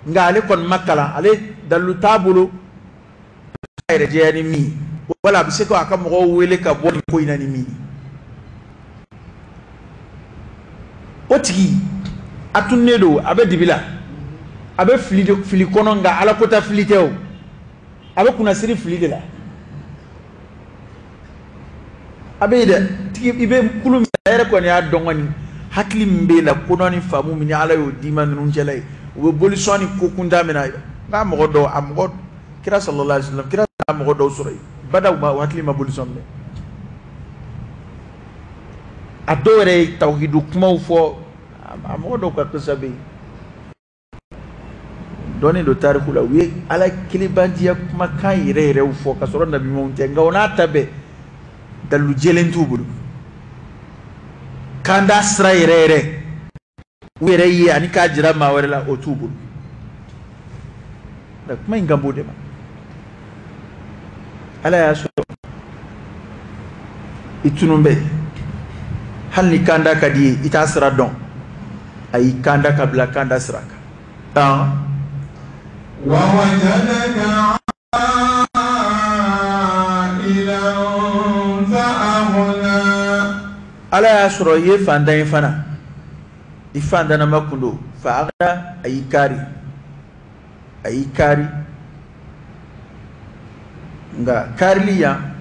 nka ale kɔni ma kalan, ale dalilu t'a bolo a yɛrɛ jɛya ni min ye, wala a bɛ se k'a ka mɔgɔw wele ka bɔ nin ko in na ni min ye. O tigi a tununnen don, a bɛ dibi la, a bɛ fili kɔnɔ, nka ala kota fili tɛ o, a bɛ kunnasiri fili de la. A bɛ yen dɛ, tigi i bɛ kulu min na, a yɛrɛ kɔni y'a dɔn kɔni, hakili min b'e la, kodɔn ni faamu min ni Ala y'o d'i ma ninnu cɛla ye, u bɛ bolisɔn ni ko kuntan min na. Nka mɔgɔ dɔw, a mɔgɔ kira sallallahu alaihi wasallam, kira y'a mɔgɔ dɔw sɔrɔ yen, bada u ma hakili ma bolisɔn minɛ. A dɔw yɛrɛ ye tawhidu kumaw fɔ, a mɔgɔ dɔw ka kisa bɛ yen, dɔnnen don tariku la, u ye Ala kelenbantiya kumakan yɛrɛ yɛrɛw fɔ ka sɔrɔ nabi ɲumanw tɛ, nka o n'a ta bɛɛ dalilu jɛlen t'u bolo, kanda sira yɛrɛ yɛrɛ u yɛrɛ ye ani k'a jira maa wɛrɛ la, o t'u bolo. Nka kuma in kan b'o de ma. Ala y'a sɔrɔ i tunun bɛ, hali ni kanda ka di ye, i t'a sira dɔn, a y'i kanda ka bila kanda sira kan. Wa wajadaka a'ilan fa aghna. Ala y'a sɔrɔ i ye fantan ye fana, i fantanama kun don, fa aghna, a y'i kari, a y'i kari. Nka karili yan,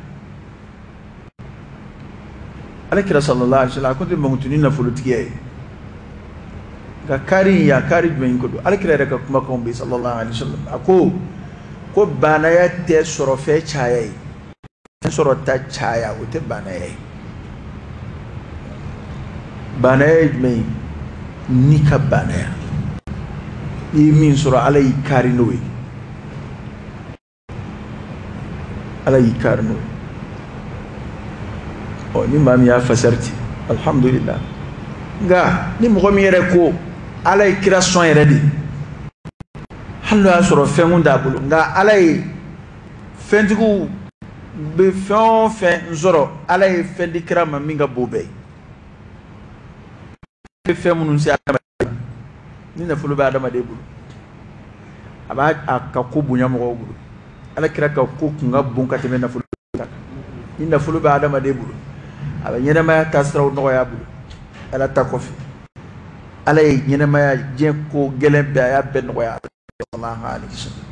Ala kira sallallahu alaihi wasallam a ko tɛ mankutu ni nafolotigiya ye, nka kari yan, kari jumɛn ko don? Ala kira yɛrɛ ka kumakanw bɛ sallallahu alaihi wasallam, a ko ko baanaya tɛ sɔrɔ fɛn caya ye, fɛn sɔrɔ ta caya o tɛ baanaya ye. Baanaya ye jumɛn ye? Ni ka baanaya, n'i ye min sɔrɔ Ala y'i kari n'o ye, Ala y'i kari n'o ye. Ɔ ni maa min y'a fasari ten, alhamdulillah. Nka ni mɔgɔ min yɛrɛ ko Ala ye kira sɔn yɛrɛ de, hali n'o y'a sɔrɔ fɛn kun t'a bolo, nka Ala ye fɛntigiw bɛ fɛn o fɛn sɔrɔ, Ala ye fɛn di kira ma min ka bon bɛɛ ye. Bɛ fɛn minnu se adamaden ma, ni nafolo bɛ adamaden bolo, a b'a a ka ko bonya mɔgɔw bolo. Ala kira ka ko kun ka bon ka tɛmɛ nafolo ta kan. Ni nafolo bɛ adamaden bolo, a bɛ ɲɛnamaya taasiraw nɔgɔya a bolo. Ala ta kɔfɛ, Ala ye ɲɛnamaya diɲɛ ko gɛlɛn bɛɛ, a y'a bɛɛ nɔgɔya. Sallallahu alaihi wasallam.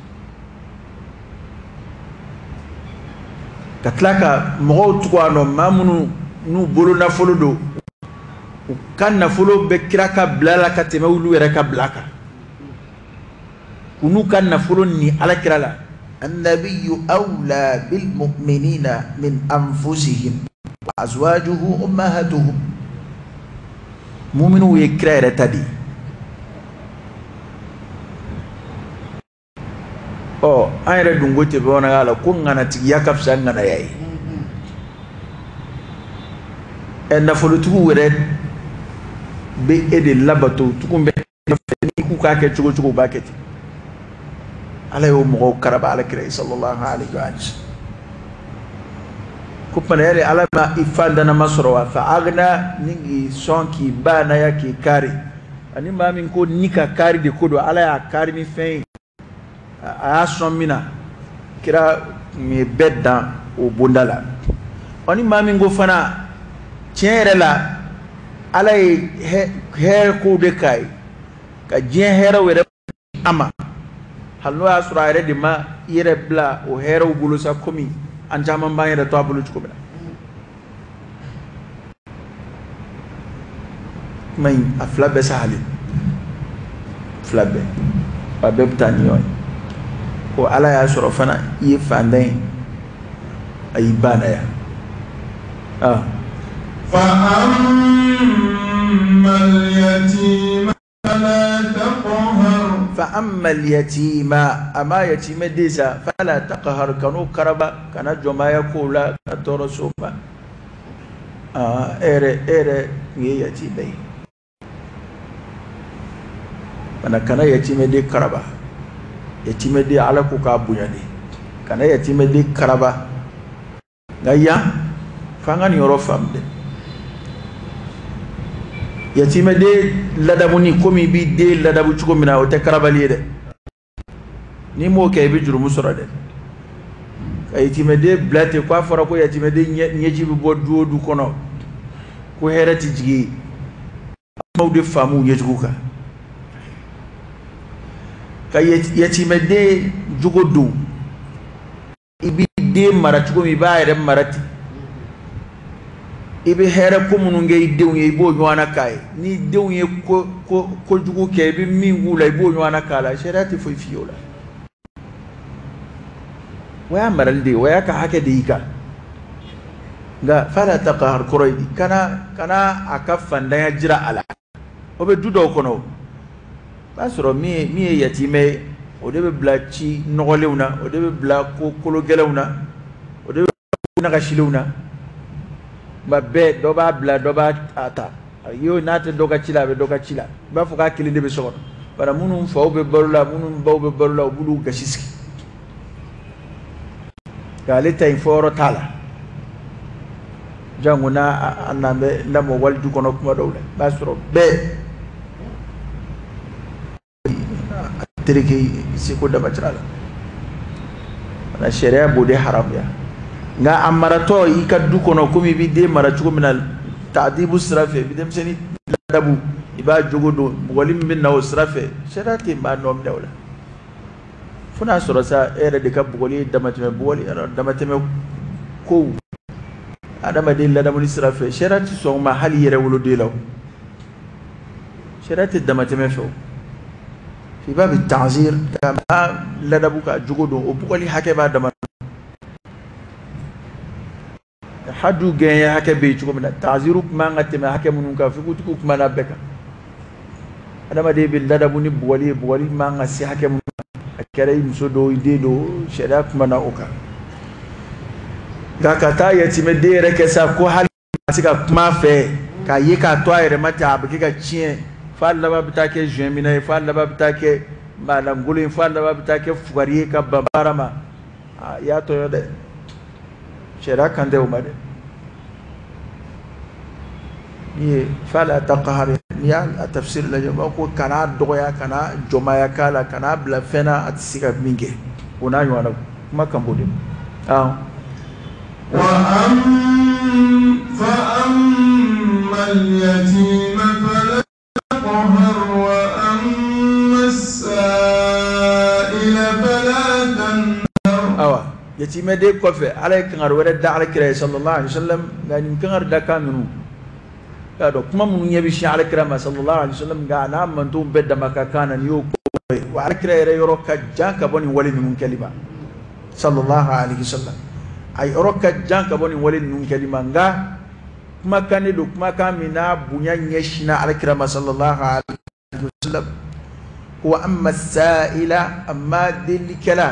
Ka tila ka mɔgɔw tugu a nɔ, maa minnu n'u bolo nafolo don, u ka nafolo bɛ kira ka bila la ka tɛmɛ olu yɛrɛ ka bila kan, u n'u ka nafolo ni Ala kira la. Annabiyyu awla bil mu'minina min anfusihim wa azwajuhu ummahatuhum. Mu'minuw ye kira yɛrɛ ta de ye. Ɔ an yɛrɛ dun ko ten bamanankan la ko ŋanatigiya ka fisa ŋanaya ye. Ɛ nafolotigiw yɛrɛ bɛ e de labato tugun bɛ fɛ, n'i k'u k'a kɛ cogo cogo u b'a kɛ ten. Ala y'o mɔgɔw karaba Ala kira ye sallallahu alaihi wa sallam. Ko tuma yɛrɛ Ala ma i fa danama sɔrɔ wa fa agna, ni k'i sɔn k'i ba naya k'i kari. Ani maa min ko ni ka kari de ko don, Ala y'a kari ni fɛn ye. A y'a sɔn min na, kira tun ye bɛɛ dan o bonda la. Ɔ, ni maa min ko fana tiɲɛ yɛrɛ la, Ala ye hɛrɛ kow de k'a ye, ka diɲɛ hɛrɛw yɛrɛ a ma, hali n'o y'a sɔrɔ a yɛrɛ de ma i yɛrɛ bila o hɛrɛw bolo sa, komi an caman b'an yɛrɛ to a bolo cogo min na. Kuma in, a fila bɛɛ sahali, fila bɛɛ, a bɛɛ bɛ taa ni ɲɔgɔn ye. Ko Ala y'a sɔrɔ fana i ye fantan ye, a y'i ba na yan. Ah. Fa amma al-yatima, amma yatimɛ den sa, fala taqhar, kan'o karaba, kana jɔnmaya k'o la, ka tɔɔrɔ s'o ma. Ah, e yɛrɛ tun ye yatimɛ ye kana kana yatimɛ den karaba. Yatimɛ den, Ala ko k'a bonya de, kana yatimɛ den karaba. Nka yan, f'an ka nin yɔrɔ faamu dɛ. Yatimɛden ladamuni komi i b'i den ladamu cogo min na, o tɛ karabali ye dɛ. N'i m'o kɛ, i bɛ jurumu sɔrɔ dɛ. Ka yatimɛden bila ten, k'a fɔra ko yatimɛden ɲɛji bɛ bɔ du o du kɔnɔ, ko hɛrɛ tɛ jigin. Kumaw de faamu ɲɛjugu kan ka yatimɛden jogo don. I b'i den mara cogo min, i b'a yɛrɛ mara ten. I bɛ hɛrɛ ko minnu kɛ i denw ye, i b'o ɲɔgɔnna k'a ye. Ni denw ye ko ko kojugu kɛ, i bɛ min k'u la, i b'o ɲɔgɔnna k'a la. Sariya tɛ foyi f'i ye o la. O y'a marali de ye, o y'a ka hakɛ de y'i kan. Nka fala taqhar kɔrɔ ye di? Kana a ka fantanya jira a la. O bɛ du dɔw kɔnɔ, o b'a sɔrɔ min ye yatimɛ ye, o de bɛ bila ci nɔgɔlenw na, o de bɛ bila ko kolo gɛlɛnw na, o de bɛ ko nagasilenw na. Nka bɛɛ, dɔ b'a bila, dɔ b'a a ta. A ye n'a tɛ dɔ ka ci la, a bɛ dɔ ka ci la. I b'a fɔ k'a kelen de bɛ so kɔnɔ. Bari minnu faw bɛ balo la, minnu baw bɛ balo la, u b'olu gasi sigi. Nka ale ta in, fɔ yɔrɔ t'a la. Jango n'a an n'an bɛ lamɔ walidu kɔnɔ kuma dɔw la, i b'a sɔrɔ bɛɛ a tereke seko damacira la. Na sariya b'o de haramuya. Nka a maratɔ i ka du kɔnɔ, komi i b'i den mara cogo min na, taadibu sira fɛ, i bɛ denmisɛnnin ladabu, i b'a jogo don, bugɔli min bɛ na o sira fɛ, sariya tɛ maa nɔ minɛ o la. Fo n'a sɔrɔ sa, e yɛrɛ de ka bugɔli ye damatɛmɛ bugɔli, damatɛmɛ kow adamaden ladamuni sira fɛ, sariya tɛ sɔn o ma. Hali i yɛrɛ woloden la, o sariya tɛ damatɛmɛ fɛ. O i b'a bɛ tanzir ka maa ladabu ka jogo don, o bugɔli hakɛ b'a dama. Hadu gɛnyɛ hakɛ bɛ yen cogo min na, tanziru tun man ka tɛmɛ hakɛ minnu kan, fikutigiw kuma n'a bɛɛ kan. Adamaden bɛ ladabu ni bugɔli ye, bugɔli man ka se hakɛ minnu na, a kɛra i muso don, i den don, sariya kuma na o kan. Nka ka taa yatimɛden yɛrɛ kɛ sa ko hali ka se ka kuma a fɛ, k'a ye k'a to a yɛrɛ ma ten, a bɛ kɛ ka tiɲɛ, f'a laban bɛ taa kɛ joint minɛ ye, f'a laban bɛ taa kɛ maalankolon ye, f'a laban bɛ taa kɛ fugari ye ka ban baara ma, aa, i y'a tɔɲɔ dɛ. Sariya kan tɛ o ma dɛ. Ni ye fala taqhar, n'i y'a tafsir lajɛ, u b'a ko kana dɔgɔya, kana jɔnmaya k'a la, kana bila fɛn na a tɛ se ka min kɛ, o n'a ɲɔgɔnna kuma kan b'o de ma. Awɔ. فأما اليتيم فلا تقهر وأما السائل فلا تنهر. Awa, yatimɛden kɔfɛ, Ala ye kangari wɛrɛ da ala kira ye sallallahu alaihi wasallam. Nka nin kangari da kan ninnu, k'a dɔn kuma minnu ɲɛ bɛ sin ala kira ma sallallahu alaihi wasallam, nka a n'a mantonw bɛɛ dama ka kan na, nin y'o ko ye wa. Ala kira yɛrɛ yɔrɔ ka jan ka bɔ nin wale ninnu kɛli ma sallallahu alaihi wasallam. A yɔrɔ ka jan ka bɔ nin wale ninnu kɛli ma. Nka kumakan de don, kumakan min n'a bonya ɲɛsinna ala kira ma sallallahu alaihi wasallam, ko amma sa'ila, amma delikɛla,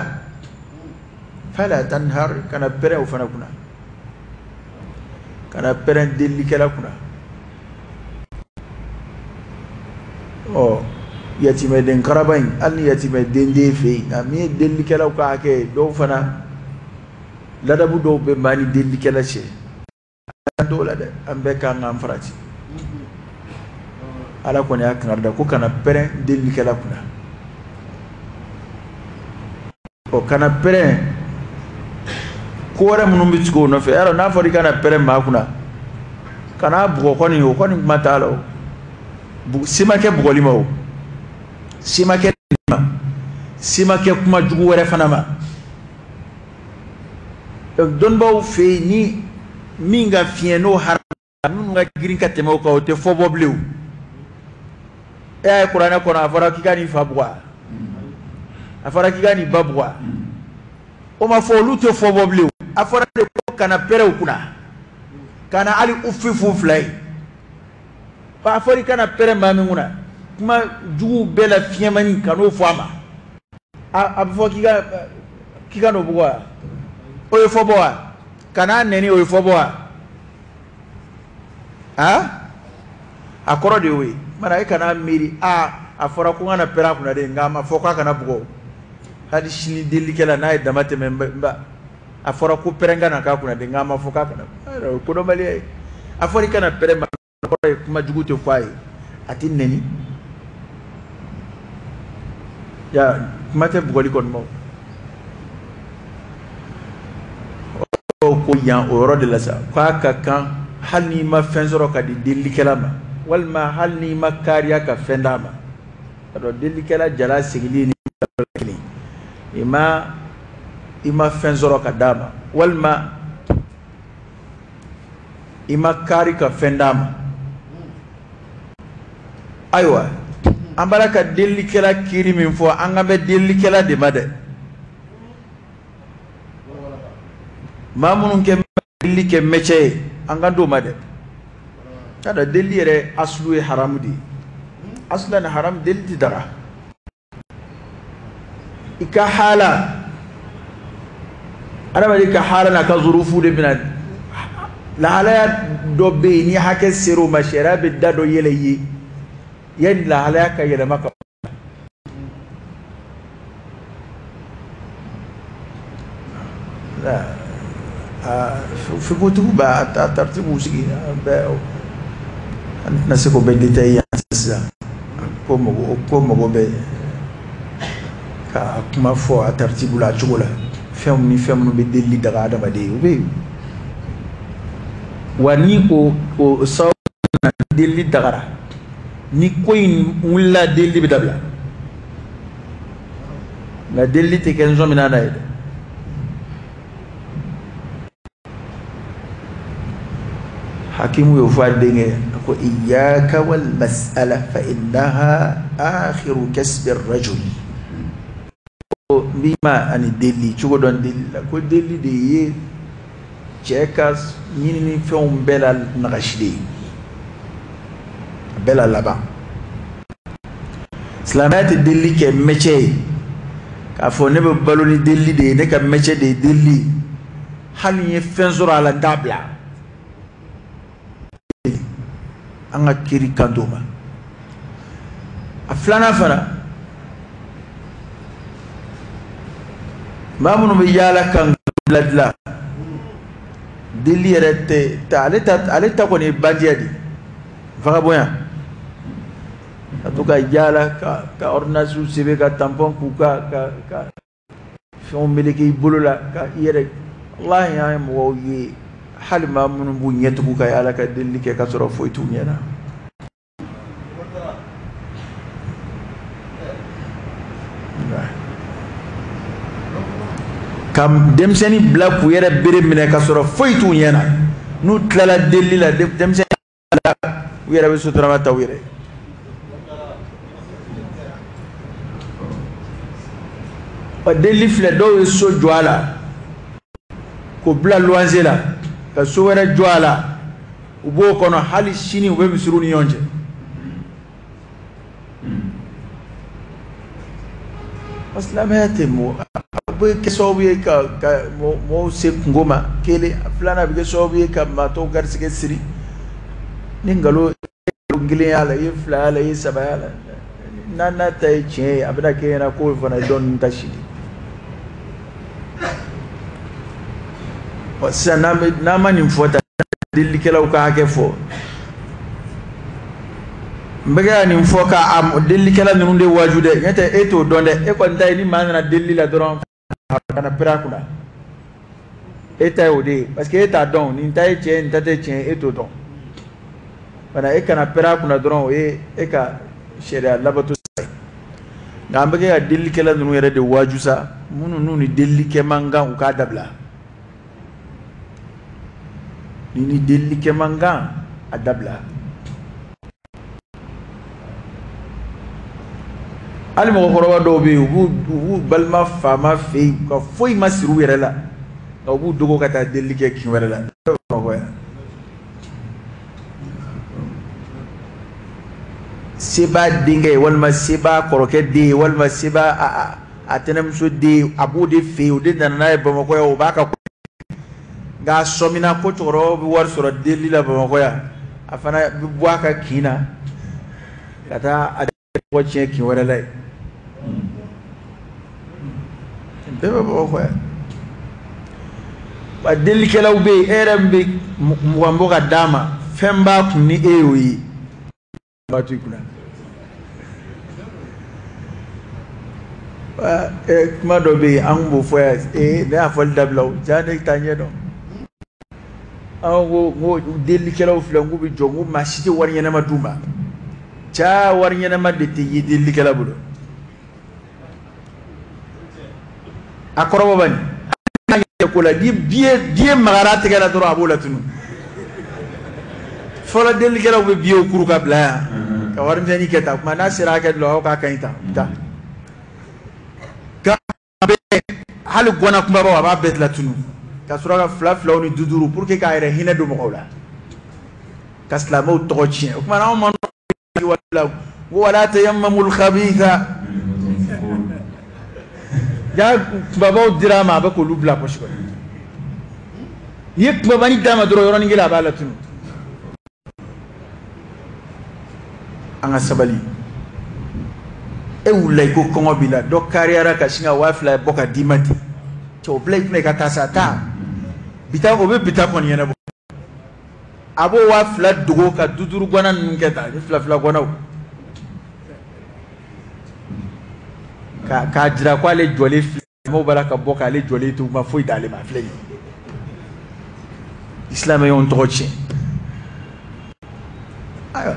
fala tanhar, kana pɛrɛn o fana kunna, kana pɛrɛn delikɛla kunna. Ɔ, yatimɛden karaba in, hali ni yatimɛden den fɛ yen, nka min ye delikɛlaw ka hakɛ ye, dɔw fana ladabu dɔw bɛ maa ni delikɛla cɛ, an t'o la dɛ. An bɛɛ kan k'an farati. Ala kɔni y'a kangari da ko kana pɛrɛn delikɛla kunna. Ɔ, kana pɛrɛn, ko wɛrɛ minnu bɛ tugu o nɔfɛ, yarɔ n'a fɔra i kana pɛrɛn maa kunna, kana bugɔ kɔni, o kɔni kuma t'a la. O se ma kɛ bugɔli ma, o se ma kɛ ma, se ma kɛ kuma jugu wɛrɛ fana ma. Dɔnnibaaw fɛ yen, ni min ka fiɲɛ n'o haramu, minnu ka girin ka tɛmɛ o kan, o tɛ fɔ bɔ bilen. O e y'a ye kuranɛ kɔnɔ, a fɔra k'i ka n'i fa bugɔ, a fɔra k'i ka n'i ba bugɔ, o ma fɔ. Olu tɛ fɔ bɔ bilen. A fɔra de ko kana pɛrɛn u kunna, kana hali ufi fu fila ye. A fɔra i kana pɛrɛn maa min kunna, kuma jugu bɛɛ la fiɲɛmani, kan'o fɔ a ma. A bɛ fɔ k'i ka n'o bugɔ wa? O ye fɔ bɔ wa? Kan'a nɛni, o ye fɔ bɔ wa? A kɔrɔ de y'o ye. Mana e kana miiri a fɔra ko n kana pɛrɛn a kunna de, nka a ma fɔ k'a kana bugɔ. Hali sini delilikɛla n'a ye dama tɛmɛ, n ba, a fɔra ko pɛrɛn ka na k'a kunna de, nka a ma fɔ k'a kana. O ye kodɔnbaliya ye. A fɔra i kana pɛrɛn ma, kɔrɔ ye kuma jugu tɛ fɔ a ye, a tɛ nɛni ya, kuma tɛ bugɔli kɔni ma. O ko yan, o yɔrɔ de la sa, k'a ka kan hali n'i ma fɛn sɔrɔ ka di delilikɛla ma, walima hali n'i ma kariya ka fɛn d'a ma. A dɔn delilikɛla jala segili ni kelen, i ma fɛn sɔrɔ ka d'a ma, walima i ma kari ka fɛn d'a ma. Ayiwa, an b'ala ka delilikɛla kiiri min fɔ, an kan bɛ delilikɛla de ma dɛ. Maa minnu kɛ delili kɛ métier ye, an kan t'o ma dɛ. Ka da delili yɛrɛ asulu ye haramu de ye. Asula ni haramu, deli tɛ daga. I ka hala, adamaden ka hala n'a ka zurufu de bɛna lahalaya dɔ bɛ yen. Ni hakɛ ser'o ma, sariya bɛ da dɔ yɛlɛ i ye yanni lahalaya ka yɛlɛma ka fikutigiw b'a ta taritigiw sigi bɛɛ. An tɛna se k'o bɛɛ détailler yan sisan. Ko mago, ko mago bɛ ka kuma fɔ a taritibu la, a cogo la. Fɛnw ni fɛn minnu bɛ delili daga adamaden ye, o bɛ yen wa. Ni o sababu na delili dagara, ni ko in wulila, delili bɛ dabila. Nka delili tɛ kɛ nsɔmina na ye dɛ. Hakimu y'o fɔ a denkɛ, a ko: "Iyyaka wal mas'ala fa innaha akhiru kasbi rajul." Ko n b'i ma ani delili cogo dɔn delili la, ko delili de ye cɛ ka ɲinini fɛnw bɛɛ la nagasilen ye, a bɛɛ la laban. Silamɛya tɛ delili kɛ métier ye k'a fɔ ne bɛ balo ni delili de ye, ne ka métier de ye delili ye, hali n ye fɛn sɔrɔ a la, n t'a bila. An ka kiri kan t'o ma. A filanan fana, maa minnu bɛ yaala ka bila dilan, delili yɛrɛ tɛ ale ta. Ale ta kɔni ye bandiya de ye, vagabond, ka to ka yaala ka ordonnance sɛbɛn, ka tampon k'u ka fɛnw meleke i bolo la ka i yɛrɛ. Walahi, an ye mɔgɔw ye, hali maa minnu b'u ɲɛtugu ka yaala ka delili kɛ ka sɔrɔ foyi t'u ɲɛ na. Ka denmisɛnnin bila k'u yɛrɛ bere minɛ ka sɔrɔ foyi t'u ɲɛ na, n'u tilala delili la, denmisɛnnin u yɛrɛ bɛ sotarama ta u yɛrɛ ye. Ɔ, delili filɛ, dɔw ye so jɔ a la k'o bila luwanse la, ka so wɛrɛ jɔ a la, u b'o kɔnɔ hali sini, u bɛ misiriw ni ɲɔgɔn cɛ. Silamɛya tɛ mɔgɔ, a bɛ kɛ sababu ye ka mɔgɔw se kungo ma kelen. A filanan, a bɛ kɛ sababu ye ka maa tɔw garisɛgɛ siri ni nkalon kelen y'a la, i ye fila y'a la, i ye saba y'a la, n'a n'a ta ye tiɲɛ ye, a bɛna kɛ ɲɛna k'o fana ye dɔ ninnu ta si de. Ɔ, sisan n'an bɛ n'an ma nin fɔ tan, delilikɛlaw ka hakɛ fɔ, n bɛ ka nin fɔ ka a delilikɛla ninnu de waaju dɛ. N'o tɛ e t'o dɔn dɛ. E kɔni ta ye ni maa nana delili la dɔrɔn. Kana pɛrɛn a kunna. E ta ye o de ye, parce que e t'a dɔn nin ta ye tiɲɛ ye, nin ta tɛ tiɲɛ ye, e t'o dɔn. Wala e kana pɛrɛn a kunna dɔrɔn, o ye e ka sariya labato sira ye. Nka an bɛ kɛ ka delilikɛla ninnu yɛrɛ de waaju sa, minnu n'u ni delilikɛ man kan, u k'a dabila. Ni ni delilikɛ man kan, a dabila. Hali mɔgɔkɔrɔba dɔw bɛ yen, u b'u balima faama fɛ yen, u ka foyi ma siri u yɛrɛ la, nka u b'u dogo ka taa delili kɛ kin wɛrɛ la. Bamakɔ yan, se b'a denkɛ ye, walima se b'a kɔrɔkɛ den ye, walima se b'a a tɛnɛmuso den ye, a b'o de fɛ yen, o de nana n'a ye Bamakɔ yan, o b'a ka. Nka a sɔmina ko cɛkɔrɔbaw bɛ wari sɔrɔ delili la Bamakɔ yan, a fana bɛ bɔ a ka kin na ka taa a tɔgɔ tiɲɛ kin wɛrɛ la yen. Bɛɛ bɛ Bamakɔ yan. Wa delilikɛlaw bɛ yen, e yɛrɛ min bɛ 20 bɔ ka d'a ma, fɛn b'a kun ni e y'o ye, b'a to i kunna. Kuma dɔ bɛ yen, an kun b'o fɔ yan, ne y'a fɔli dabila o, ja ne t'a ɲɛ dɔn. An ko n ko delilikɛlaw filɛ, n k'u bɛ jɔ, n ko maa si tɛ wari ɲɛnama d'u ma. Ja wari ɲɛnama de tɛ ye delilikɛla bolo. A kɔrɔbɔ bani ko la, ni biye magara a tɛgɛ la dɔrɔn, a b'o latunu. Fɔlɔ delilikɛlaw bɛ biyew kuru ka bila yan ka warimisɛnnin kɛ tan, kuma n'a sera hakɛ dɔ la, aw k'a ka ɲi tan tan. Bɛɛ hali gɔnna kunbabaw, a b'a bɛɛ latunu ka sɔrɔ ka fila filaw ni duuru duuru pour que k'a yɛrɛ hinɛ don mɔgɔw la, ka silamɛw tɔgɔ tiɲɛ. O tuma na anw ma wala ko wala tayammamul khabitha, ja kunbabaw dira a ma, a bɛ k'olu bila pɔsi kɔnɔ. N'i ye kunbabanin d'a ma dɔrɔn, yɔrɔnin kelen a b'a latunu. An ka sabali. E wulila i ko kɔngɔ b'i la, dɔ kariyara ka sin ka 2000 bɔ ka d'i ma ten, cɛ o bila i kunna i ka taa sa, taa bita, o bɛ bita kɔni ɲɛnabɔ. A b'o 2000 dogo ka du duuru gwana ninnu kɛ tan, ni fila fila gwanaw, k'a jira k'ale jɔlen filɛ, maaw b'a la ka bɔ k'ale jɔlen to, u ma foyi d'ale ma, a filɛ nin ye. Silamɛ y'anw tɔgɔ tiɲɛ. Ayiwa,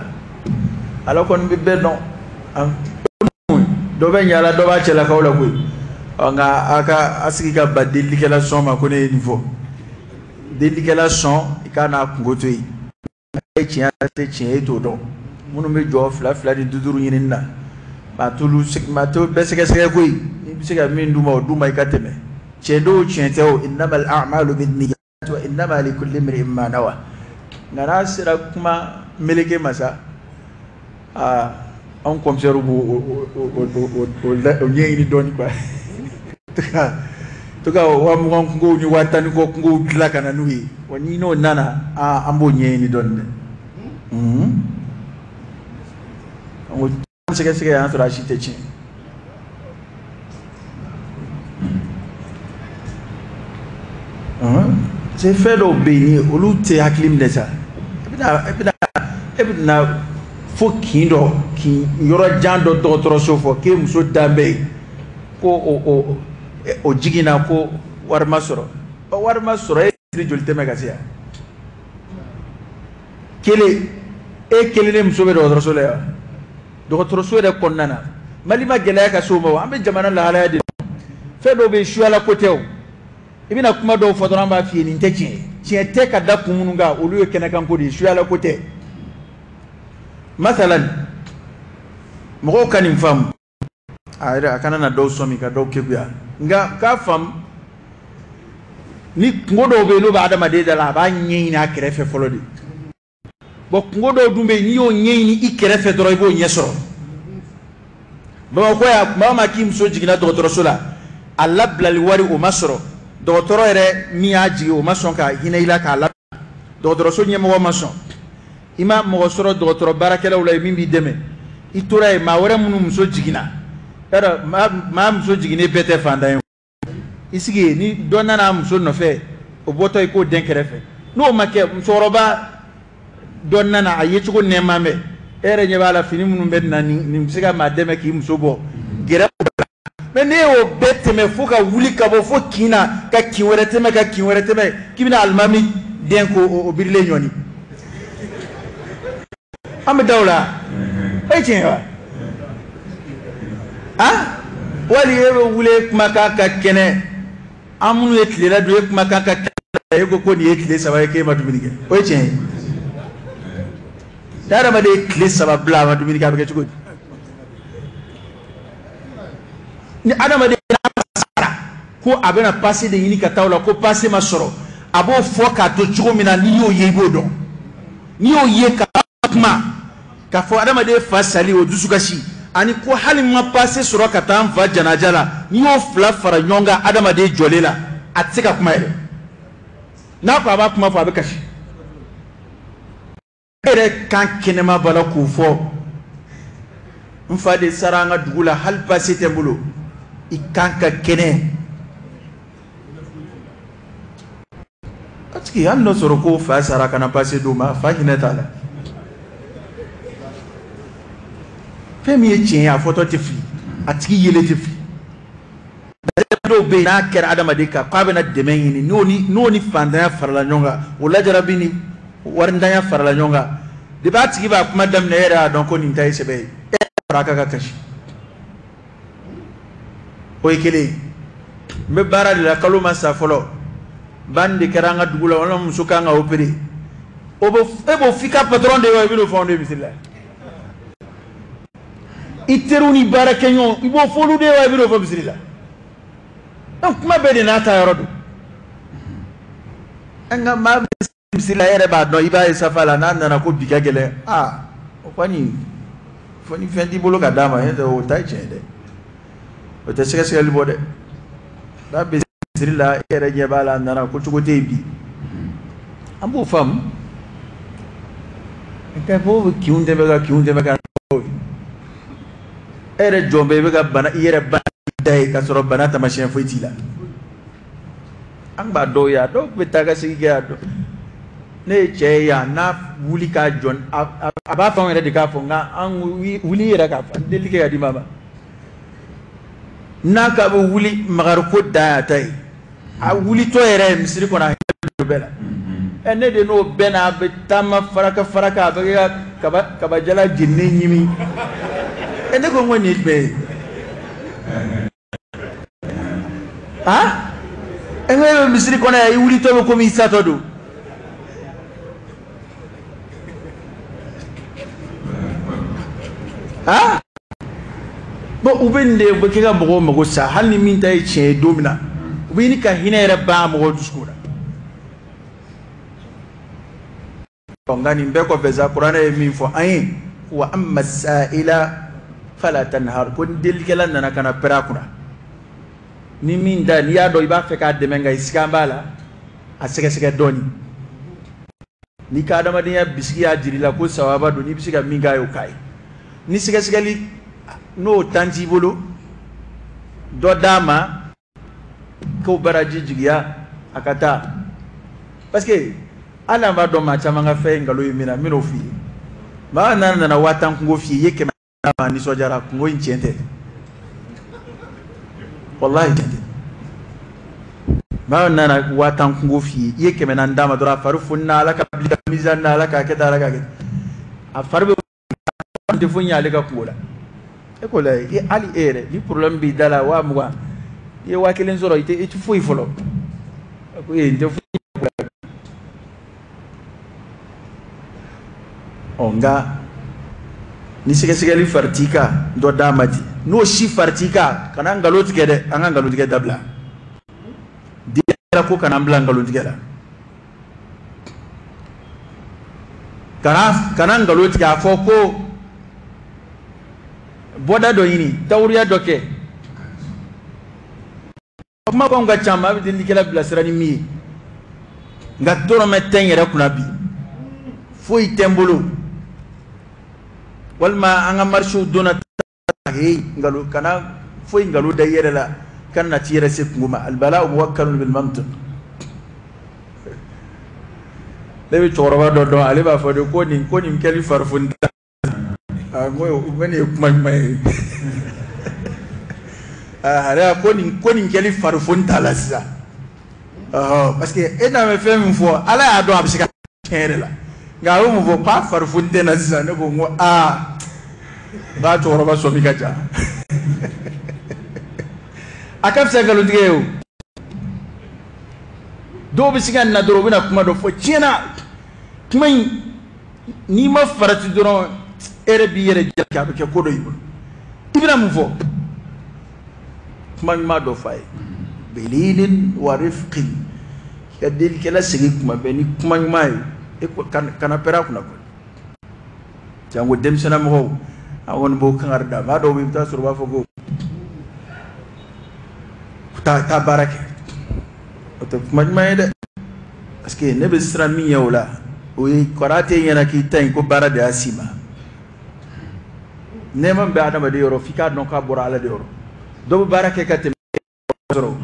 Ala kɔni bɛ bɛɛ dɔn, dɔ bɛ ɲɛ la, dɔ b'a cɛlakaw la koyi. Ɔ, nka a ka a sigi ka ba delilikɛla sɔn ma ko ne ye nin fɔ. Delilikɛla sɔn, i k'a n'a kungo to yen. A ye tiɲɛ, a tɛ tiɲɛ, e t'o dɔn. Minnu bɛ jɔ fila fila ni du duuru ɲinini na, maa t'olu, maa t'o bɛɛ sɛgɛsɛgɛ koyi. N'i bɛ se ka min d'u ma, o d'u ma, i ka tɛmɛ. Tiɲɛ don o, tiɲɛ tɛ o, innamal a'malu binniyat wa innama likulli imri'in ma nawa. Nka n'a sera kuma meleke ma sa, aa, anw commissaire b'o o ɲɛɲini dɔɔni quoi. To ka 20,000 kungow ni 10,000 ni kɔ kungow dilan ka na n'u ye, wa ni n'o nana, aa, an b'o ɲɛɲini dɔɔni dɛ. An ko sɛgɛsɛgɛ y'an sɔrɔ, a si tɛ tiɲɛ. Se fɛn dɔw bɛ yen, olu tɛ hakili minɛ sa. E bɛna fo kin dɔ, kin yɔrɔ jan dɔ dɔgɔtɔrɔso fɔ k'e muso dan bɛ yen, ko o jiginna ko wari ma sɔrɔ. Wari ma sɔrɔ, e siri joli tɛmɛ ka se yan? Kelen, e kelen ne muso bɛ dɔgɔtɔrɔso la yan. Dɔgɔtɔrɔso yɛrɛ kɔnɔna na, Mali ma gɛlɛya ka se o ma, an bɛ jamana lahalaya de. Fɛn dɔw bɛ yen, suyala ko tɛ o. I bɛna kuma dɔw fɔ dɔrɔn, an b'a f'i ye nin tɛ tiɲɛ ye. Tiɲɛ tɛ ka da kun minnu kan, olu ye kɛnɛkanko de ye, suyala ko tɛ. Masalan, mɔgɔw ka nin faamu, a yɛrɛ a kana na dɔw sɔmi ka dɔw keguya, nka k'a faamu ni kungo dɔw bɛ yen, n'o bɛ adamaden da la, a b'a ɲɛɲini a kɛrɛfɛ fɔlɔ de. Bon, kungo dɔw dun bɛ yen, n'i y'o ɲɛɲini i kɛrɛfɛ dɔrɔn, i b'o ɲɛ sɔrɔ. Bamakɔ yan, maa o maa k'i muso jiginna dɔgɔtɔrɔso la, a labilali wari o ma sɔrɔ, dɔgɔtɔrɔ yɛrɛ min y'a jigin o ma sɔn ka hinɛ i la k'a labila, dɔgɔtɔrɔso ɲɛmɔgɔ ma sɔn, i ma mɔgɔ sɔrɔ dɔgɔtɔrɔ baarakɛlaw la ye min b'i dɛmɛ, i tora yen. Maa wɛrɛ minnu muso jiginna, yarɔ maa muso jiginnen bɛɛ tɛ fantan ye. I sigi yen, ni dɔ nana a muso nɔfɛ, o bɔtɔ i k'o den kɛrɛfɛ. N'o ma kɛ, musokɔrɔba dɔ nana, a yecogo nɛɛma bɛ, e yɛrɛ ɲɛ b'a la, fini minnu bɛ na nin bɛ se ka maa dɛmɛ k'i muso bɔ, gɛrɛ o la. Mais ne y'o bɛɛ tɛmɛ fo ka wuli ka bɔ fo kin na, ka kin wɛrɛ tɛmɛ, ka kin wɛrɛ tɛmɛ, k'i bɛna alimami den ko o birilen ɲɔni. An bɛ da o la, o ye tiɲɛ ye wa? Han, wali e bɛ wuli e kumakan ka kɛnɛ, an minnu ye tilela dun, e kumakan ka kɛnɛ, e ko ko nin ye tile 3 ye k'e ma dumuni kɛ, o ye tiɲɛ ye. Ni hadamaden ye tile 3 bila a ma dumuni kɛ, a bɛ kɛ cogo di? Ni hadamaden sara ko a bɛna passe de ɲini ka taa o la, ko passe ma sɔrɔ, a b'o fɔ k'a to cogo min na, n'i y'o ye i b'o dɔn. N'i y'o ye ka kuma k'a fɔ hadamaden fa sali o dusukasi, ani ko hali n ma passe sɔrɔ ka taa n fa janaja la, n'i y'o fila fara ɲɔgɔn kan hadamaden jɔlen la, a tɛ se ka kuma yɛrɛ. N'a ko a b'a kuma fɔ, a bɛ kasi. E yɛrɛ kan kɛnɛma b'a la k'o fɔ, n fa de sara an ka dugu la, hali passe tɛ n bolo. I kan ka kɛnɛ. Parce que hali n'o sɔrɔ ko fa sara ka na passe d'o ma, fa hinɛ t'a la. Fɛn min ye tiɲɛ ye, a fɔtɔ tɛ fili, a tigi yelen tɛ fili. Dɔw bɛ yen, n'a kɛra adamaden kan k'a bɛna dɛmɛ ɲini, n'o ni fantanya farala ɲɔgɔn kan, o lajarabi ni warintanya farala ɲɔgɔn kan, depuis a tigi b'a kuma daminɛ, e yɛrɛ y'a dɔn ko nin ta ye sɛbɛ ye, e fara a kan ka kasi. O ye kelen ye. N bɛ baara de la, kalo ma sa fɔlɔ, ban de kɛra an ka dugu la, walima muso kan ka opérer. O bɛ, e b'o f'i ka patron de ye wa, i bɛn'o fɔ anw de ye misiri la? I teriw ni baarakɛɲɔgɔnw, i b'o fɔ olu de ye wa, i bɛn'o fɔ misiri la? Donc kuma bɛɛ de n'a ta yɔrɔ don. An ka maa bɛ misiri la, e yɛrɛ b'a dɔn, i b'a ye safa la, n'a nana ko bi ka gɛlɛn, aa o kɔni fo ni fɛn t'i bolo ka d'a ma, n'o tɛ o ta ye tiɲɛ ye dɛ, o tɛ sɛgɛsɛgɛli bɔ dɛ. N'a bɛ misiri la, e yɛrɛ ɲɛ b'a la, a nana ko cogo tɛ yen bi, an b'o faamu. Nka fo bɛ kinw tɛmɛ ka kinw tɛmɛ ka e yɛrɛ jɔn bɛ, i bɛ ka bana, i yɛrɛ bana da ye k'a sɔrɔ bana taamasiyɛn foyi t'i la. An b'a dɔw ye, a dɔw bɛ taa ka segin kɛ a dɔn. Ne ye cɛ ye yan, n'a wuli k'a jɔ, a b'a fɔ anw yɛrɛ de k'a fɔ, nka an wuli yɛrɛ k'a fɔ, an deli kɛ ka di maa ma. N'a k'a bɛ wuli magariko dan y'a ta ye, a wulitɔ yɛrɛ ye misiri kɔnɔ, a hinɛ don bɛɛ la. Ne de n'o bɛɛ n'a bɛ taama faraka faraka, a bɛ kɛ ka kabajala jeninen ɲimi. Ne ko n ko nin ye jumɛn ye? Han? N ko e bɛ misiri kɔnɔ yan, i wulitɔ bɛ komi i satɔ don. Han? Bon, u bɛ nin de, u bɛ kɛ ka mɔgɔw mago sa, hali ni min ta ye tiɲɛ ye don min na, u bɛ ɲini ka hinɛ yɛrɛ ban mɔgɔw dusukun na. Nka nin bɛɛ kɔfɛ sa, kuranɛ ye min fɔ an ye, wa amma sa'ila fala tanhar, ko ni delikɛla nana ka na pɛrɛn a kunna, ni min da, n'i y'a dɔn i b'a fɛ k'a dɛmɛ, nka i sigan b'a la, a sɛgɛsɛgɛ dɔɔni. N'i ka adamadenya bisigi y'a jira i la ko sawaba don, n'i bɛ se ka min k'a ye, o k'a ye. Ni sɛgɛsɛgɛli n'o tan t'i bolo, dɔ d'a ma k'o baraji jigiya a ka taa. Parce que hali an b'a dɔn maa caman ka fɛn ye nkalon ye min na, n bɛn'o f'i ye. Maa n'a nana 50,000 kungo f'i ye, i ye 100 d'a ma, a nisɔndiyara, kungo in tiɲɛ tɛ. Walahi tiɲɛ tɛ. Maa nana 50,000 kungo f'i ye, i ye 400 d'a ma dɔrɔn, a fari fonina, Ala ka bila mizani na, Ala k'a kɛ tan, Ala k'a kɛ tan. A fari bɛ tɛ foyi ɲɛ ale ka kungo la. E k'o lajɛ, hali e yɛrɛ, ni problème b'i da la, 20,000, i ye 1000 sɔrɔ, i tɛ foyi fɔlɔ. A ko ee, n tɛ foyi. Ɔ, nka ni sɛgɛsɛgɛli fari t'i kan, dɔ d'a ma ten. N'o si fari t'i kan, kana nkalon tigɛ dɛ, an ka nkalon tigɛ dabila. Diinɛ ko kana an bila nkalon tigɛ la. Kana nkalon tigɛ, a fɔ ko bɔda dɔ ɲini, tawuriya dɔ kɛ. Kumakanw ka ca, maa bɛ delikɛla bilasira ni min ye. Nka dɔrɔmɛ tɛ n yɛrɛ kunna bi, foyi tɛ n bolo. Walima an ka marisiw donna he, nkalon kana foyi nkalon da i yɛrɛ la, kana na t'i yɛrɛ se kungo ma. Alibala muwakkalun bil mantiq. Ne bɛ cɛkɔrɔba dɔ dɔn, ale b'a fɔ de ko nin, ko nin kɛli farifoni ta. Aa, n ko nin ye kuma ɲuman ye. A ko nin ko nin kɛli farifoni t'a la sisan, parce que e n'a bɛ fɛn min fɔ, Ala y'a dɔn a bɛ se ka tiɲɛ yɛrɛ la, nka a bɛ mun fɔ k'a farifoni tɛ na sisan. Ne ko n ko aa, n k'a cɛkɔrɔba sɔmi ka ca, a ka fisa nkalontigɛ ye o. Dɔw bɛ se ka na dɔrɔn, u bɛna kuma dɔ fɔ, tiɲɛna kuma in, n'i ma farati dɔrɔn, e yɛrɛ b'i yɛrɛ jalaki, a bɛ kɛ ko dɔ y'i bolo. I bɛna mun fɔ? Kuma ɲuman dɔ f'a ye, bilinin wa rifqin, ka delikɛla segin kuma bɛɛ ni kuma ɲuman ye, e kana pɛrɛn a kunna koyi. Jango denmisɛnninmɔgɔw, an kɔni b'o kangari da maa dɔw bɛ, i bɛ taa sɔrɔ u b'a fɔ ko taa baara kɛ. O tɛ kuma ɲuman ye dɛ, parce que ne bɛ siran min ɲɛ o la, o ye kɔrɔ tɛ ɲɛna k'i ta in ko baara de y'a s'i ma. Nɛɛma bɛ adamaden yɔrɔ, f'i k'a dɔn k'a bɔra Ala de yɔrɔ. Dɔ bɛ baara kɛ ka tɛmɛ sɔrɔ,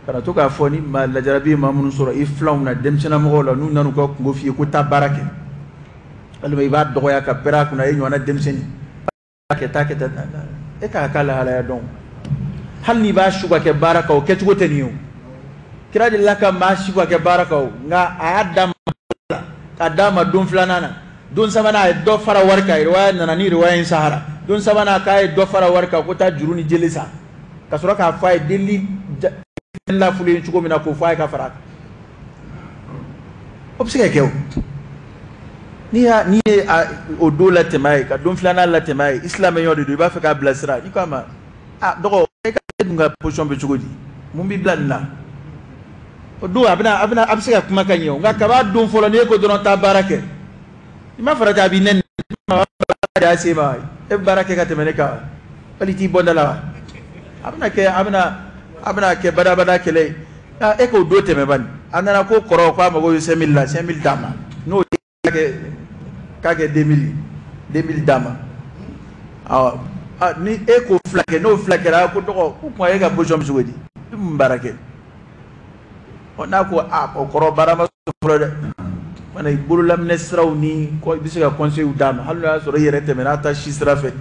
kana to k'a fɔ ni maa lajarabi ye maa minnu sɔrɔ i filanw na, denmisɛnninmɔgɔw la, n'u nana u ka kungo f'i ye ko taa baara kɛ, walima i b'a dɔgɔya ka pɛrɛn a kunna, e ɲɔgɔnna denmisɛnnin kɛ taa kɛ taa, e k'a ka lahalaya dɔn. Hali n'i b'a su ka kɛ baara kan, o kɛcogo tɛ nin ye o. Kira delila ka maa su ka kɛ baara kan o, nka a y'a d'a ma k'a d'a ma don filanan na, don sabanan a ye dɔ fara wari kan. Riwaya nana ni riwaya in sahara, don sabanan k'a ye dɔ fara wari kan ko taa juru ni jeli san, ka sɔrɔ k'a fɔ a ye deli lafuli cogo min na, k'o fɔ a ye ka fara a kan. O bɛ se ka kɛ o. N'i ye o don latɛmɛ a ye, ka don filanan latɛmɛ a ye, i silamɛɲɔgɔn de don, i b'a fɛ k'a bilasira, i ko a ma, a dɔgɔ, e ka e dun ka position bɛ cogo di, mun b'i bila nin na? O don a bɛna a bɛna a bɛ se ka kuma ka ɲɛ o. Nka kab'a don fɔlɔ, n'e ko dɔrɔn taa baara kɛ, i ma farati, a b'i nɛni, baara de y'a se ma, e bɛ baara kɛ ka tɛmɛ ne kan, wali i t'i bɔ da la wa? A bɛna kɛ a bɛna kɛ badabada kɛlɛ ye. E k'o don tɛmɛ bani, a nana ko kɔrɔ k'a mago bɛ 5000 la, 5000 d'a ma, n'o kɛ k'a kɛ 2000, 2000 d'a ma. Awɔ, ni e k'o fila kɛ, n'o fila kɛra, ko dɔgɔ, ko kuma e ka position bɛ cogo di, i bɛ mun baara kɛ? Ɔ, n'a ko a o kɔrɔ baara ma sɔrɔ fɔlɔ dɛ, mana i bololaminɛ siraw ni i bɛ se ka conseil d'a ma, hali n'o y'a sɔrɔ i yɛrɛ tɛmɛna a ta si sira fɛ,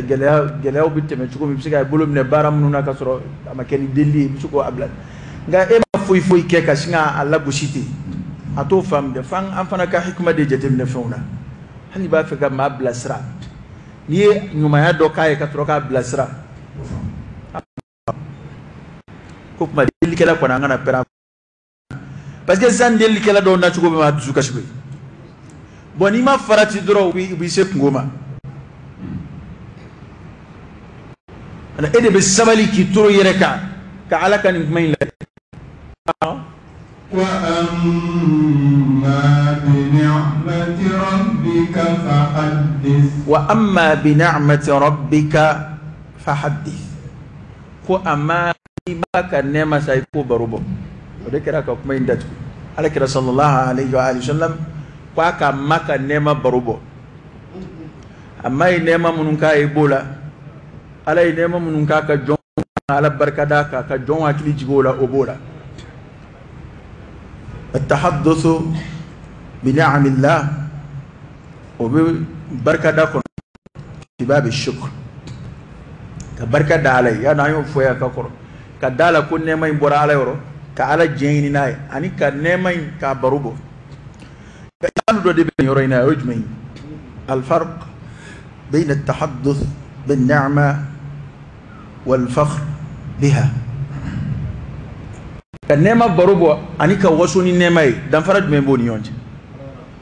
gɛlɛyaw bɛ tɛmɛ cogo min, i bɛ se ka bolo minɛ baara minnu na ka sɔrɔ a ma kɛ ni delili ye, i bɛ se k'o a bila. Nka e ma foyi foyi kɛ ka sin k'a lagosi ten, a t'o faamu dɛ. F'an an fana ka hikima de jateminɛ fɛnw na. Hali i b'a fɛ ka maa bilasira, n'i ye ɲumanya dɔ k'a ye ka sɔrɔ k'a bilasira, ko kuma delikɛla kɔni, an kana pɛrɛn, parce que sisan delikɛla dɔw nacogo bɛ maa dusu kasi koyi. Bon, n'i ma farati dɔrɔn, u b'i se kungo ma. E de bɛ sabali k'i toro yɛrɛ kan ka Ala ka nin kuma in lajɛ. Wa amma bi ni'mati rabbika fahaddith, ko amma i b'a ka nɛɛma sa, i k'o baro bɔ. O de kɛra ka kuma in datugu. Ala kira sallallahu alaihi wa alihi wasallam ko a ka ma ka nɛɛma baro bɔ. A ma ye nɛɛma minnu k'a ye b'o la, Ala ye nɛɛma minnu k'a ka jɔn, Ala barika d'a kan, ka jɔn hakili jigin o la, o b'o la. التحدث بنعم الله o bɛ barika da kɔnɔ, fi babi shukr, ka barika da Ala ye. Yann'an y'o fɔ yan ka kɔrɔ, ka da la ko nɛɛma in bɔra Ala yɔrɔ, ka Ala diɲɛ ɲini n'a ye, ani ka nɛɛma in k'a baro bɔ. Hali dɔ de bɛ nin yɔrɔ in na, o ye jumɛn ye? الفرق بين التحدث بالنعمة والفخر بها، ka nɛɛma baro bɔ ani ka waso ni nɛɛma ye, danfara jumɛn b'o ni ɲɔgɔn cɛ?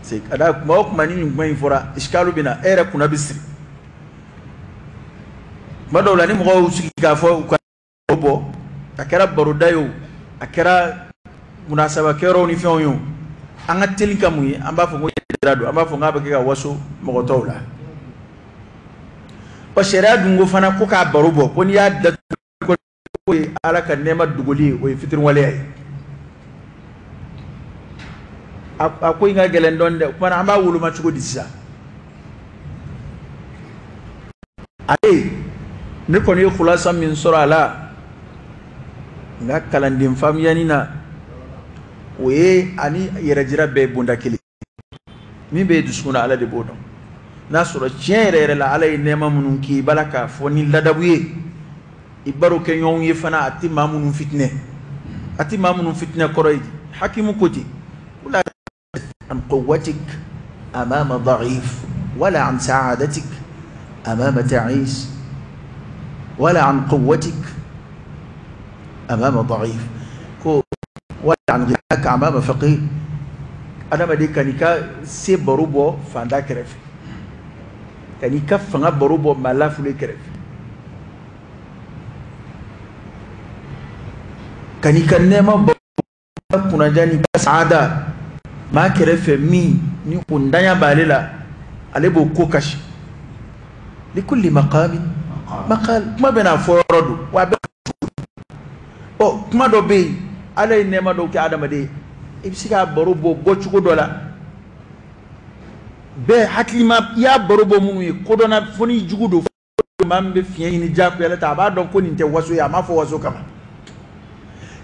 C'est ka da kuma o kuma ni nin kuma in fɔra, iskalu bɛ na, e yɛrɛ kunna bɛ siri. Kuma dɔw la, ni mɔgɔw y'u sigi k'a fɔ u ka bɔ, a kɛra baroda ye o, a kɛra munasabakɛyɔrɔw ni fɛnw ye o, an ka teli ka mun ye? An b'a fɔ ko yɛrɛ don, an b'a fɔ k'a bɛ kɛ ka waso mɔgɔ tɔw la. Ɔ, sariya dun ko fana ko k'a baro bɔ, ko n'i y'a datugu ko ye Ala ka nɛɛma dogoli ye, o ye fitiriwaleya ye. A ko in ka gɛlɛn dɔɔnin dɛ. O kumana an b'a woloma cogo di sisan? Ale ne kɔni ye kulasa min sɔrɔ a la n ka kalanden faamuyani na, o ye ani yɛrɛjira bɛɛ ye bonda kelen. Min bɛ dusukun na, Ala de b'o dɔn. N'a sɔrɔ tiɲɛ yɛrɛ yɛrɛ la, Ala ye nɛɛma minnu k'i b'a la k'a fɔ ni ladabu ye. I baro kɛ ɲɔgɔn ye fana, a tɛ maa minnu fitinɛ, a tɛ maa minnu fitinɛ kɔrɔ ye di. Hakimu ko ten: la an quwwatik amama da'if, wala an sa'adatik amama ta'is, wala an quwwatik amama da'if, ko wala an ghinaka amama faqir. Adamaden, kan'i ka se baro bɔ fanda kɛrɛfɛ, kan'i ka fanga baro bɔ maa lafule kɛrɛfɛ, kan'i ka nɛɛma baro, kunnaja ni ka saada maa kɛrɛfɛ min ni o ntanya b'ale la, ale b'o ko kasi. Likulli maqamin maqal. Kuma bɛ n'a fɔ yɔrɔ don wa a bɛ ɔ kuma dɔ bɛ yen, Ala ye nɛɛma dɔw kɛ adamaden, i bɛ se k'a baro bɔ bɔcogo dɔ la, bɛɛ hakilima i y'a baro bɔ minnu ye kodɔnna, fo n'i jugu don, maa min bɛ fiɲɛ ɲini diyagoya la ta, a b'a dɔn ko nin tɛ waso ye, a m'a fɔ waso kama,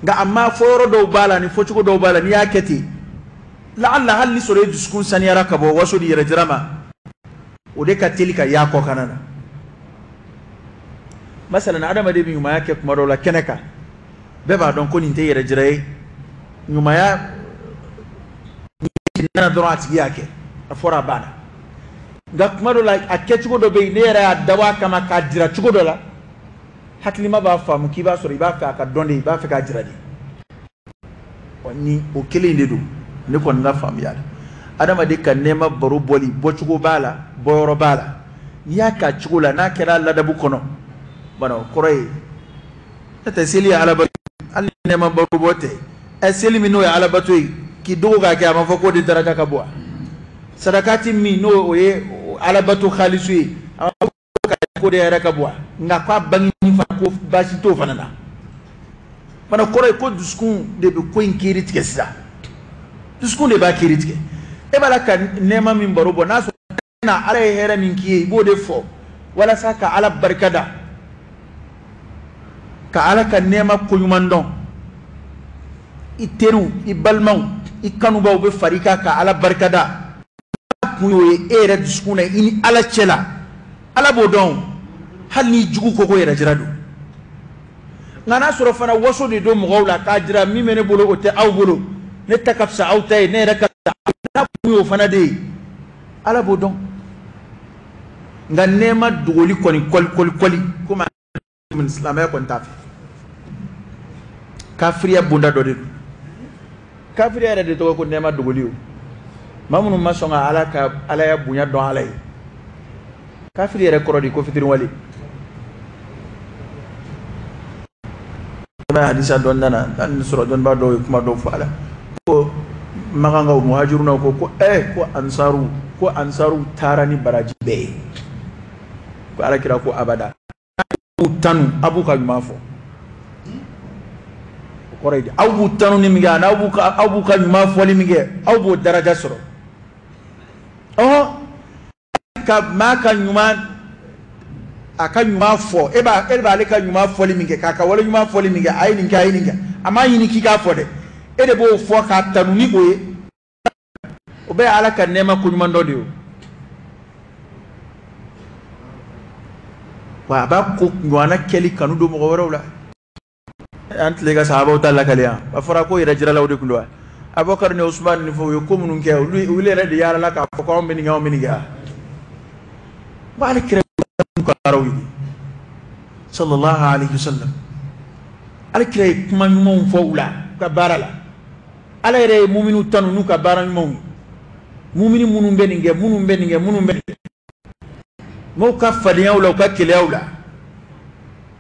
nka a ma fɔ yɔrɔ dɔw b'a la ni fɔcogo dɔw b'a la, n'i y'a kɛ ten, laala hali ni sɔrɔ e dusukun saniyara ka bɔ waso ni yɛrɛ jira ma, o de ka teli ka y'a kɔ kana na. Masalan, adamaden bɛ ɲumanya kɛ kuma dɔw la kɛnɛ kan, bɛɛ b'a dɔn ko nin tɛ yɛrɛ jira ye, ɲumanya nana dɔrɔn, a tigi y'a kɛ, a fɔra, a banna. Nka kuma dɔ la, a kɛcogo dɔ bɛ yen, ne yɛrɛ y'a dabɔ a kama k'a jira cogo dɔ la, hakilima b'a faamu k'i b'a sɔrɔ i b'a fɛ a ka dɔn de, i b'a fɛ k'a jira de. Ni o kelen de don, ne kɔni ka faamuya la, adamaden ka nɛɛma baro bɔli, bɔcogo b'a la, bɔyɔrɔ b'a la. N'i y'a k'a cogo la, n'a kɛra ladabu kɔnɔ bana, o kɔrɔ ye ne tɛ seli ye alabato, hali ni nɛɛma baro bɔ tɛ. Ɛ, seli min n'o ye alabato ye, k'i dogo k'a kɛ, a ma fɔ k'o de daraja ka bon wa? Sadakati min n'o o ye alabato xaalisu ye, a ma fɔ k'o de yɛrɛ ka bon wa? Nka k'a bangeni fana, ko baasi t'o fana na fana. Kɔrɔ ye ko dusukun de bɛ ko in kiiri tigɛ sisan, dusukun de b'a kiiri tigɛ. E b'a la ka nɛɛma min baro bɔ, n'a sɔrɔ na Ala ye hɛrɛ min k'i ye, i b'o de fɔ walasa ka Ala barika da, ka Ala ka nɛɛma koɲuman dɔn. I teriw, i balimaw, i kanubaw bɛ fara i kan ka Ala barika da. Kun y'o ye e yɛrɛ dusukun na, i ni Ala cɛ la, Ala b'o dɔn, hali n'i jugu ko ko yɛrɛ jira don. Nka n'a sɔrɔ fana waso de don mɔgɔw la, k'a jira min bɛ ne bolo, o tɛ aw bolo, ne ta ka fisa aw ta ye, ne yɛrɛ ka n'a kun y'o fana de ye, Ala b'o dɔn. Nka nɛɛma dogoli kɔni, kɔli kɔli kɔli, komi silamɛya kɔni t'a fɛ, kafiriya bonda dɔ de don. Kafiriya yɛrɛ de tɔgɔ ko nɛɛma dogoli. O maa minnu ma sɔn ka Ala ka Alaya bonya dɔn, Ala ye kafiri yɛrɛ kɔrɔ de ko fitiriwale. Hadisa dɔ nana, hali ni sɔrɔ dɔnnibaa dɔw ye kuma dɔw fɔ a la, ko makankaw muhajirunaw ko ansaru taara ni baraji bɛɛ ye, ko Ala kira ko abada b'u tanu, a b'u ka ɲuman fɔ. O kɔrɔ ye di? Aw b'u tanu ni min kɛ, ani aw b'u ka ɲuman fɔli min kɛ, aw b'o daraja sɔrɔ. Ɔhɔn, ka maa ka ɲuman, a ka ɲuman fɔ, e b'ale ka ɲuman fɔli min kɛ, k'a ka wale ɲuman fɔli min kɛ, a ye nin kɛ, a ye nin kɛ, a m'a ɲini k'i k'a fɔ dɛ, e de b'o fɔ k'a tanu ni o ye. O bɛɛ ye Ala ka nɛɛma koɲuman dɔ de ye. O wa a b'a ko ɲɔgɔnna kɛli kanu don mɔgɔ wɛrɛw la. An tile ka sahabaw ta lakale yan, a fɔra ko yɛrɛ jiralaw de tun don wa? Abubakar ni Usman ni fɔ, u ye ko minnu kɛ, olu yɛrɛ de yaala k'a fɔ ko anw bɛ nin kɛ, anw bɛ nin kɛ. Wa ale kira ka baaraw ye, sallallahu alaihi wasallam, ale kira ye kuma ɲumanw fɔ u la, u ka baara la. Ala yɛrɛ ye muminu tanu n'u ka baara ɲumanw ye, mumini minnu bɛ nin kɛ, minnu bɛ nin kɛ, minnu bɛ nin kɛ, maaw ka fadenyaw la, u ka keleyaw la,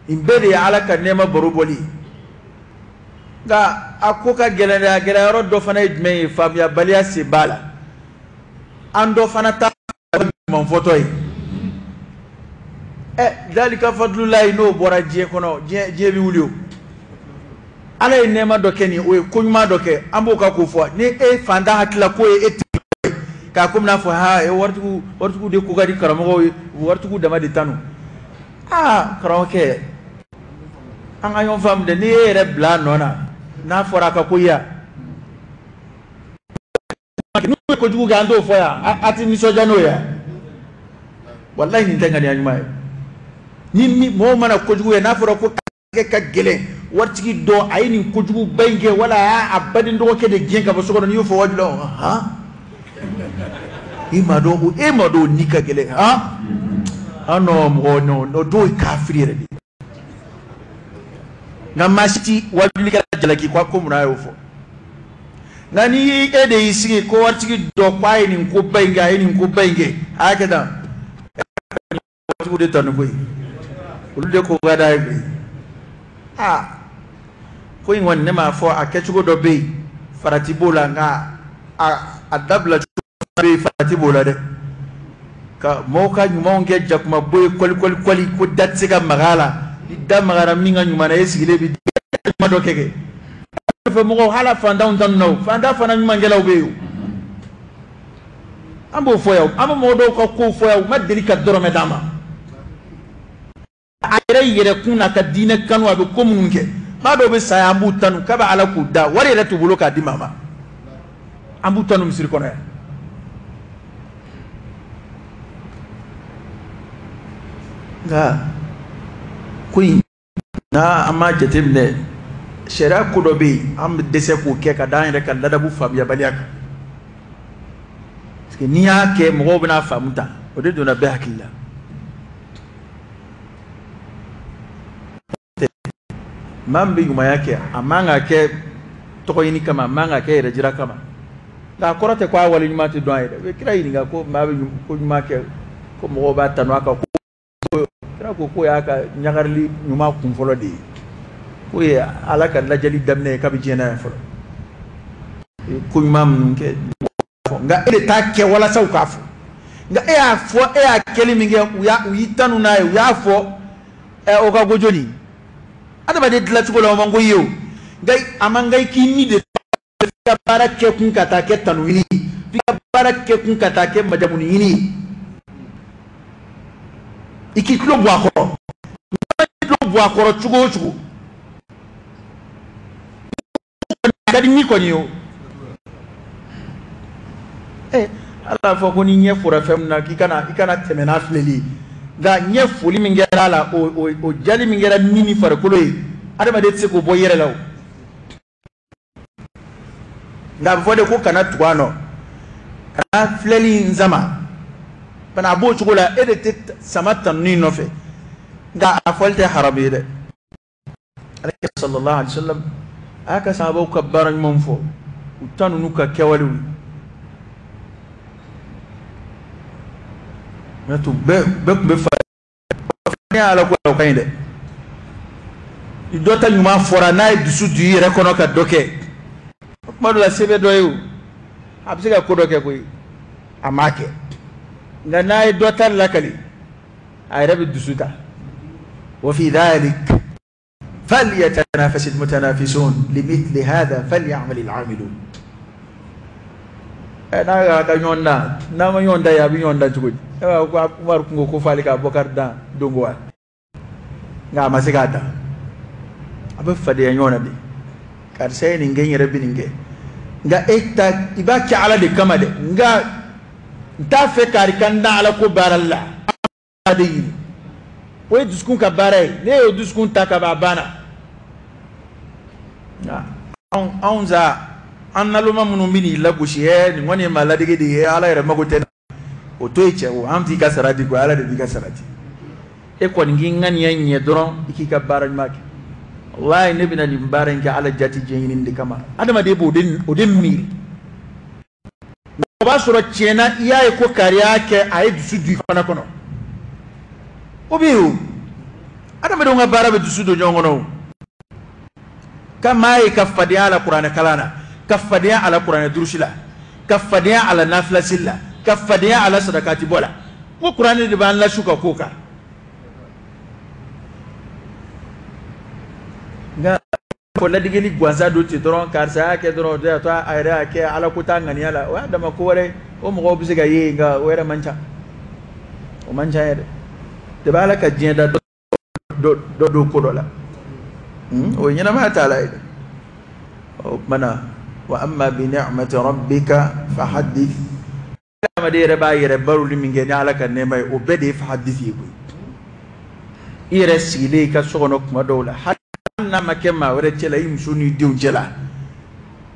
nin bɛɛ de ye Ala ka nɛɛma baro bɔli ye. Nka a ko ka gɛlɛn dɛ. A gɛlɛya yɔrɔ dɔ fana ye jumɛn ye? Faamuyabaliya sen b'a la. An dɔ fana ta ɲuman fɔtɔ ye ɛ dalika fadlulayi, n'o bɔra diɲɛ kɔnɔ, diɲɛ bɛ wuli. O Ala ye nɛɛma dɔ kɛ nin, o ye ko ɲuman dɔ kɛ, an b'o ka k'o fɔ. Ni e fantan hakili la k'o ye e tigi ye, k'a komi n'a fɔ ha e waritigiw, waritigiw de ko ka di karamɔgɔw ye, waritigiw dama de tanu. Aa, karamɔgɔkɛ, an ka ɲɔgɔn faamu dɛ. N'i ye yɛrɛ bila a nɔ na, n'a fɔra a ka ko ya n'u ye kojugu kɛ, an t'o fɔ yan, a ti nisɔndiya n'o ye. Walayi, nin tɛ ŋaniya ɲuman ye. Ni mɔgɔw mana kojugu ye, n'a fɔra ko tɛgɛ ka gɛlɛn, waritigi dɔ a ye nin kojuguba in kɛ, wala a y'a baden dɔgɔkɛ de gɛn ka bɔ so kɔnɔ. N'i y'o fɔ waati la, han, e m'a dɔn o, e m'a dɔn o ni ka gɛlɛn, han, ah non, mɔgɔ non, dɔw ye kafiri yɛrɛ de ye. Nka maa si ti wajulikɛla jalaki ko munna a y'o fɔ. Nka ni e de y'i sigi ko waritigi dɔ k'a ye nin koba in kɛ, a ye nin koba in kɛ, a y'a kɛ tan, waritigiw de tanu koyi, olu de ko ka d'a ye koyi. Aa, ko in kɔni, ne m'a fɔ a kɛcogo dɔ bɛ yen, farati b'o la, nka a dabila cogo bɛ yen, farati b'o la dɛ. Ka mɔgɔw ka ɲumanw kɛ jakumabo ye kɔli kɔli kɔli, ko da tɛ se ka maga a la. Ni da magara min ka ɲuman na, e sigilen bɛ ɲuman dɔ kɛ kɛ. Fɛ mɔgɔw, hali fantanw ta ninnu na o, fantan fana ɲumankɛlaw bɛ yen o. An b'o fɔ yan, an bɛ mɔgɔ dɔw ka kow fɔ yan, u ma deli ka dɔrɔmɛ d'an ma. A yɛrɛ yɛrɛkun n'a ka diinɛ kanu, a bɛ ko minnu kɛ, maa dɔw bɛ saya, an b'u tanu k'a bɛ Ala k'u da, wari yɛrɛ t'u bolo k'a di maa ma, an b'u tanu misiri kɔnɔ yan. Nka ko in n'a an m'a jateminɛ, sariya ko dɔ bɛ yen, an bɛ dɛsɛ k'o kɛ ka d'an yɛrɛ ka ladabu faamuyabaliya kan. Parce que n'i y'a kɛ, mɔgɔw bɛna faamu ta, o de donna bɛɛ hakili la. Maa min bɛ ɲumanya kɛ, a man ka kɛ tɔgɔ ɲini kama, a man ka kɛ yɛrɛ jira kama. Nka a kɔrɔ tɛ ko a wale ɲuman tɛ dɔn a ye dɛ. U bɛ kira ɲininka ko maa bɛ ko ɲuman kɛ, ko mɔgɔw b'a tanu a kan, ko kira ko k'o y'a ka ɲagarili ɲuman kun fɔlɔ de ye, k'o ye Ala ka lajɛli daminɛ ye kabi diɲɛ na yan fɔlɔ. Ko ɲuman minnu kɛ, nka e de t'a kɛ walasa u k'a fɔ. Nka e y'a fɔ, e y'a kɛli min kɛ, u y'i tanu n'a ye, u y'a fɔ, ɛ, o ka go joli? Adamaden dilancogo la, o man go i ye o. Nka a man kan i k'i ni de ka baara kɛ kun ka taa kɛ tanu ɲini ye, f'i ka baara kɛ kun ka taa kɛ majamuni ɲini ye. I k'i tulo bɔ a kɔrɔ, i tulo bɔ a kɔrɔ cogo o cogo, a ka di min kɔni ye o. Ala y'a fɔ ko ni ɲɛ fora fɛn min na, k'i kana, i kana tɛmɛ n'a filɛli ye. Nka ɲɛ foli min kɛra a la, o jali min kɛra ni ni farikolo ye, adamaden tɛ se k'o bɔ i yɛrɛ la o. Nka a bɛ fɔ de ko kana tugu a nɔ, kana filɛli in sama fana, a b'o cogo la, e de tɛ sama tanuni nɔfɛ. Nka a fɔli tɛ haramu ye dɛ. Ala sallallahu alaihi wa sallam a y'a ka sahabaw ka baara ɲumanw fɔ, u ta ninnu ka kɛwalew ye. To bɛɛ tun bɛ fa ne Ala ko o ka ɲi dɛ. Ni dɔ ta ɲuman fɔra, n'a ye dusu don i yɛrɛ kɔnɔ ka dɔ kɛ, kuma dɔ la se bɛ dɔ ye o, a bɛ se ka ko dɔ kɛ koyi, a m'a kɛ. Nka n'a ye dɔ ta lakali, a yɛrɛ bɛ dusu ta. Wa fi dhalik falyatanafasi almutanafisun limithli hadha falyamal al'amilun. N'a y'a ka ɲɔgɔn dan, n'a ma ɲɔgɔn dan ye, a bɛ ɲɔgɔn dan cogo di? E b'a fɔ ko Umaru kun ko ko f'ale ka Abubakar dan dongo wa? Nka a ma se k'a dan. A bɛ fadenya ɲɔgɔn na de. Karisa ye nin kɛ, n yɛrɛ bɛ nin kɛ. Nka e ta, i b'a kɛ Ala de kama dɛ. Nka n t'a fɛ kari ka n dan Ala ko baara la. Ala de ɲini. O ye dusukun ka baara ye. Ne y'o dusukun ta ka ban, a banna. Nka anw sa, an naloma minnu bɛ n'i lagosi, nin kɔni ye maa ladege de ye, Ala yɛrɛ mago tɛ. O to yen cɛ, o an t'i ka sara di koyi, Ala de b'i ka sara di. E kɔni k'i ŋaniya ɲɛ dɔrɔn, i k'i ka baara ɲuman kɛ. Walayi, ne bɛna nin baara in kɛ Ala jati diɲɛ ɲini de kama. Adamaden b'o de miiri. O b'a sɔrɔ tiɲɛ na, i y'a ye ko kari y'a kɛ, a ye dusu don i fana kɔnɔ. O bɛ yen o. Adamadenw ka baara bɛ dusu don ɲɔgɔn kɔnɔ o. Ka maa ye ka fadenya a la kuranɛ kalan na, ka fadenya a la kuranɛ durusi la, ka fadenya a la nafilasili la, ka fadenya a la sadakati bɔ la. Ko kuranɛ de b'an lasu ka ko kan. Nka fɔ ladegeli gansan don ten dɔrɔn, karisa y'a kɛ dɔrɔn, o de y'a to a yɛrɛ y'a kɛ, Ala ko t'a ŋaniya la, o y'a dama ko wɛrɛ ye. O mɔgɔw bɛ se ka ye, nka o yɛrɛ man ca, o man ca yɛrɛ. De bɛ Ala ka diɲɛ da dɔ don ko dɔ la, o ye ɲɛnamaya t'a la ye dɛ. O tuma na, wa amma bi ni'mati rabbika fahaddith. Adamaden yɛrɛ b'a yɛrɛ baroli min kɛ ni Ala ka nɛɛma ye, o bɛɛ de ye fahaddith ye koyi. I yɛrɛ sigilen i ka so kɔnɔ kuma dɔw la, hali n'a ma kɛ maa wɛrɛ cɛ la, i muso n'i denw cɛ la,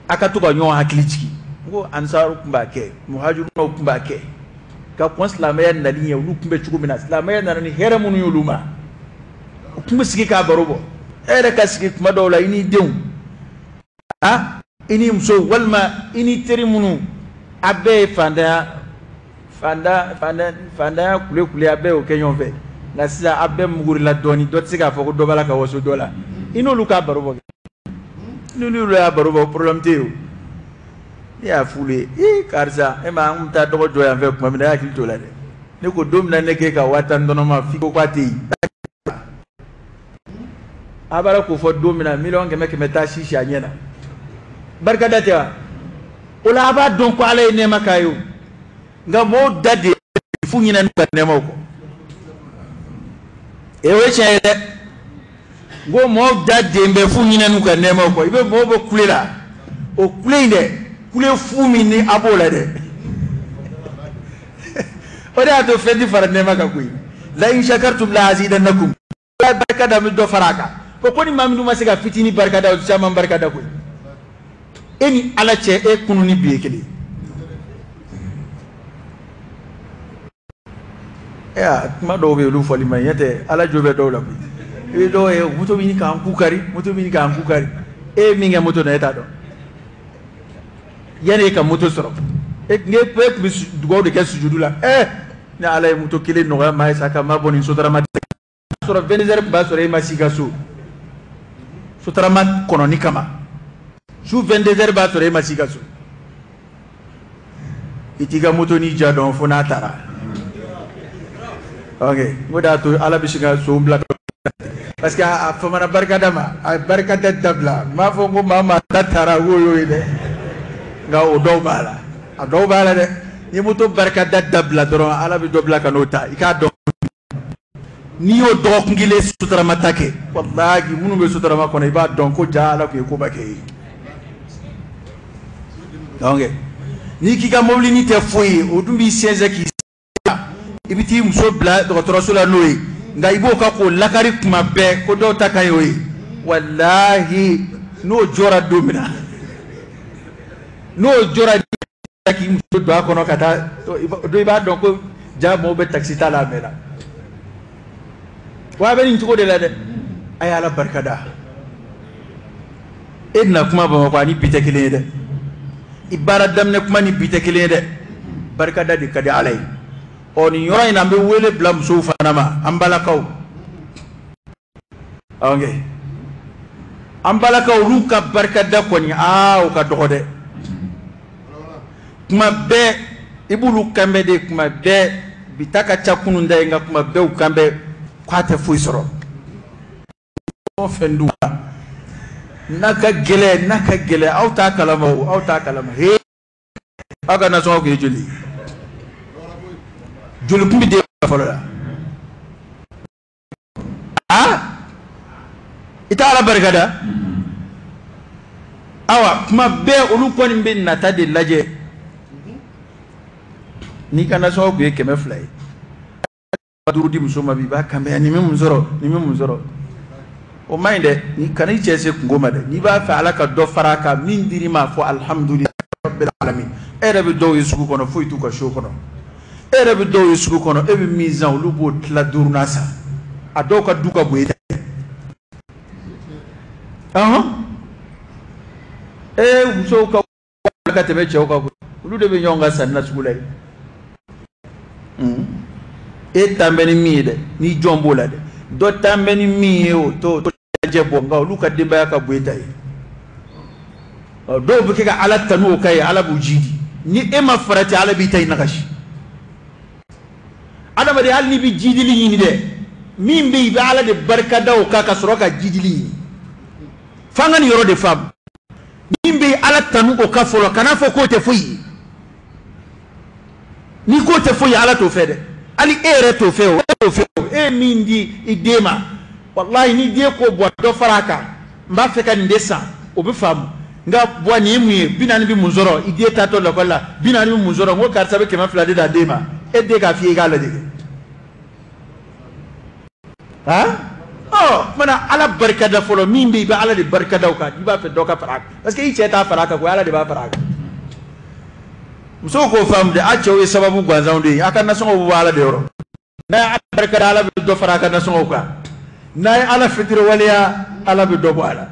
a ka to ka ɲɔgɔn hakili jigin. N ko ansaru tun b'a kɛ, muhajirunaw tun b'a kɛ ka kɔn silamɛya nali ɲɛ. Olu tun bɛ cogo min na, silamɛya nana ni hɛrɛ minnu ye olu ma, u tun bɛ sigi k'a baro bɔ. E yɛrɛ ka sigi kuma dɔw la i n'i denw, a i n'i muso, walima i n'i teri minnu, a bɛɛ ye fantanya fantanya kule kule, a bɛɛ y'o kɛ ɲɔgɔn fɛ. Nka sisan a bɛɛ mugurila dɔɔni, dɔ tɛ se k'a fɔ ko dɔ b'a la ka waso dɔ la. I n'olu k'a baro bɔ, n'olu y'a baro bɔ, problème tɛ yen o. Ne y'a f'olu ye, ee karisa, e ma an kun bɛ taa dɔgɔ jɔ yan fɛ tuma min na, e hakili t'o la dɛ. Ne ko don min na ne k'e ka 10 000 dɔnɔ ma, f'i ko k'a tɛ yen. A b'a la k'o fɔ don min na, miliyɔn 100 100 taa sisi a ɲɛ na. Barikada tɛ wa? O la a b'a dɔn ko Ala ye nɛɛma k'a ye o. Nka mɔgɔw da de f'u ɲinɛ n'u ka nɛɛmaw kɔ. E o ye tiɲɛ ye dɛ. N ko mɔgɔw da den bɛ f'u ɲinɛ n'u ka nɛɛmaw kɔ. I bɛ mɔgɔw bɛ kule la, o kule in dɛ, kule fu min ni a b'o la dɛ, o de y'a to fɛn tɛ fara nɛɛma kan koyi. La in shakartum la azidannakum. Barika da, bɛ dɔ fara a kan. Ko ko ni maa min ma se ka fitinin barika da, o caman barika da koyi. E ni Ala cɛ, e kunu ni bi ye kelen ye. Kuma dɔw bɛ yen, olu fɔli man ɲi, n'o tɛ Ala jo bɛ dɔw la koyi. I bɛ dɔw ye, moto bɛ ɲini k'an ku kari, moto bɛ ɲini k'an ku kari. E ye min kɛ moto na, e t'a dɔn. Yanni e ka moto sɔrɔ, e tun bɛ dugawu de kɛ sujudu la. Ni Ala ye moto kelen nɔgɔya maa ye sa, ka ma bɔ nin sotarama sɔrɔ, 22 heures tun b'a sɔrɔ e ma s'i ka so, sotarama kɔnɔni kama. Su 22 heures b'a sɔrɔ e ma s'i ka so. I t'i ka moto ni ja dɔn fo n'a taara. Ok, n ko de y'a to Ala bɛ sin ka so bila, parce que a famana barikada ma, a barikada dabila. N m'a fɔ ko maa maa ta taara k'o y'o ye dɛ, nka o dɔw b'a la, a dɔw b'a la dɛ. N'i ye moto barikada dabila dɔrɔn, Ala bɛ dɔ bila ka n'o ta. I k'a dɔn, n'i y'o dɔgɔkun kelen sotarama ta kɛ, walahi, minnu bɛ sotarama kɔnɔ, i b'a dɔn ko ja Ala tun ye koba kɛ ye. Donc n'i k'i ka mobilinin tɛ foyi ye, o dun b'i sɛnsɛn k'i, i bɛ t'i muso bila dɔgɔtɔrɔso la n'o ye, nka i b'o ka k'o lakari kuma bɛɛ ko dɔw ta ka ɲi o ye. Walahi, n'o jɔra don min na, n'o jɔra k'i muso don a kɔnɔ ka taa don, i b'a dɔn ko ja mɔgɔw bɛ takisi ta la a mɛnna. Wa a bɛ nin cogo de la dɛ. A ye Ala barikada. E na kuma Bamakɔ ani bi tɛ kelen ye dɛ. I baara daminɛ kuma ni bi tɛ kelen ye dɛ. Barikada de ka di Ala ye. Ɔ, nin yɔrɔ in na, an bɛ wele bila musow fana ma, an balakaw. Ok, an balakaw, olu ka barikada kɔni, aa, o ka dɔgɔ dɛ. Kuma bɛɛ i b'olu kan bɛ de, kuma bɛɛ bi ta ka ca kunun ta ye, nka kuma bɛɛ u kan bɛ k'a tɛ foyi sɔrɔ. Fɛn d'u n'a ka gɛlɛn, n'a ka gɛlɛn, aw t'a kalama o, aw t'a kalama. He, aw ka nasɔngɔ kun ye joli joli kun bɛ den fɔlɔ la? Aa, i t'a Ala barikada. Awa, kuma bɛɛ olu kɔni bɛ nata de lajɛ. N'i ka nasɔngɔ kun ye 200 ye, 5 di muso ma bi, i b'a kanbɛn, nin bɛ mun sɔrɔ, nin bɛ mun sɔrɔ? O man ɲi dɛ. Ni kana i cɛ se kungo ma dɛ. N'i b'a fɛ Ala ka dɔ fara a kan, min dir'i ma, fɔ alhamdulilayi rabbil alamin. E yɛrɛ bɛ dɔw ye sugu kɔnɔ, foyi t'u ka so kɔnɔ. E yɛrɛ bɛ dɔw ye sugu kɔnɔ, e bɛ min san, olu b'o tila duurunan san. A dɔw ka du ka bon e ta ye. Ɔhɔn, ee, musow ka ka tɛmɛ cɛw kan koyi. Olu de bɛ ɲɔgɔn ka sanni na sugu la yen. E tan bɛ ni min ye dɛ, ni jɔn b'o la dɛ, dɔ tan bɛ ni min ye, o t'o lajɛ bɔ, nka olu ka denbaya ka bon e ta ye. Ɔ, dɔw bɛ kɛ ka Ala tanu o ka ye, Ala b'u jidi. Ni e ma farati, Ala b'i ta i nagasi. Adamaden, hali n'i bɛ jidili ɲini dɛ, min bɛ yen, i bɛ Ala de barika da o kan ka sɔrɔ ka jidili ɲini. F'an ka nin yɔrɔ de faamu. Min bɛ Ala tanu o kan fɔlɔ, kan'a fɔ k'o tɛ foyi ye. N'i k'o tɛ foyi ye, Ala t'o fɛ dɛ. Hali e yɛrɛ t'o fɛ o, e t'o fɛ o. E ye min di i den ma, walahi, ni den ko bɔ dɔ fara a kan, n b'a fɛ ka nin de san, o bɛ faamu. Nka bɔ, nin ye mun ye? 40 bɛ mun sɔrɔ? I den taatɔ lakɔli la, 40 bɛ mun sɔrɔ? N ko karisa bɛ 200 de d'a den ma, e den k'a f'i ye i k'a lajɛ. Han, Ɔ kumana Ala barikada fɔlɔ, min bɛ yen, i bɛ Ala de barikada o kan. I b'a fɛ dɔ ka fara a kan, parce que i cɛ t'a fara a kan koyi, Ala de b'a fara a kan. Musow k'o faamu dɛ, a cɛw ye sababu gansanw de ye, a ka nasɔngɔw bɛ bɔ Ala de yɔrɔ. N'a ye Ala barikada, Ala bɛ dɔ fara a ka nasɔngɔw kan. N'a ye Ala fitiriwaleya, Ala bɛ dɔ bɔ a la.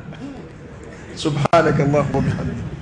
Subhanaka Allahumma wa bihamdika.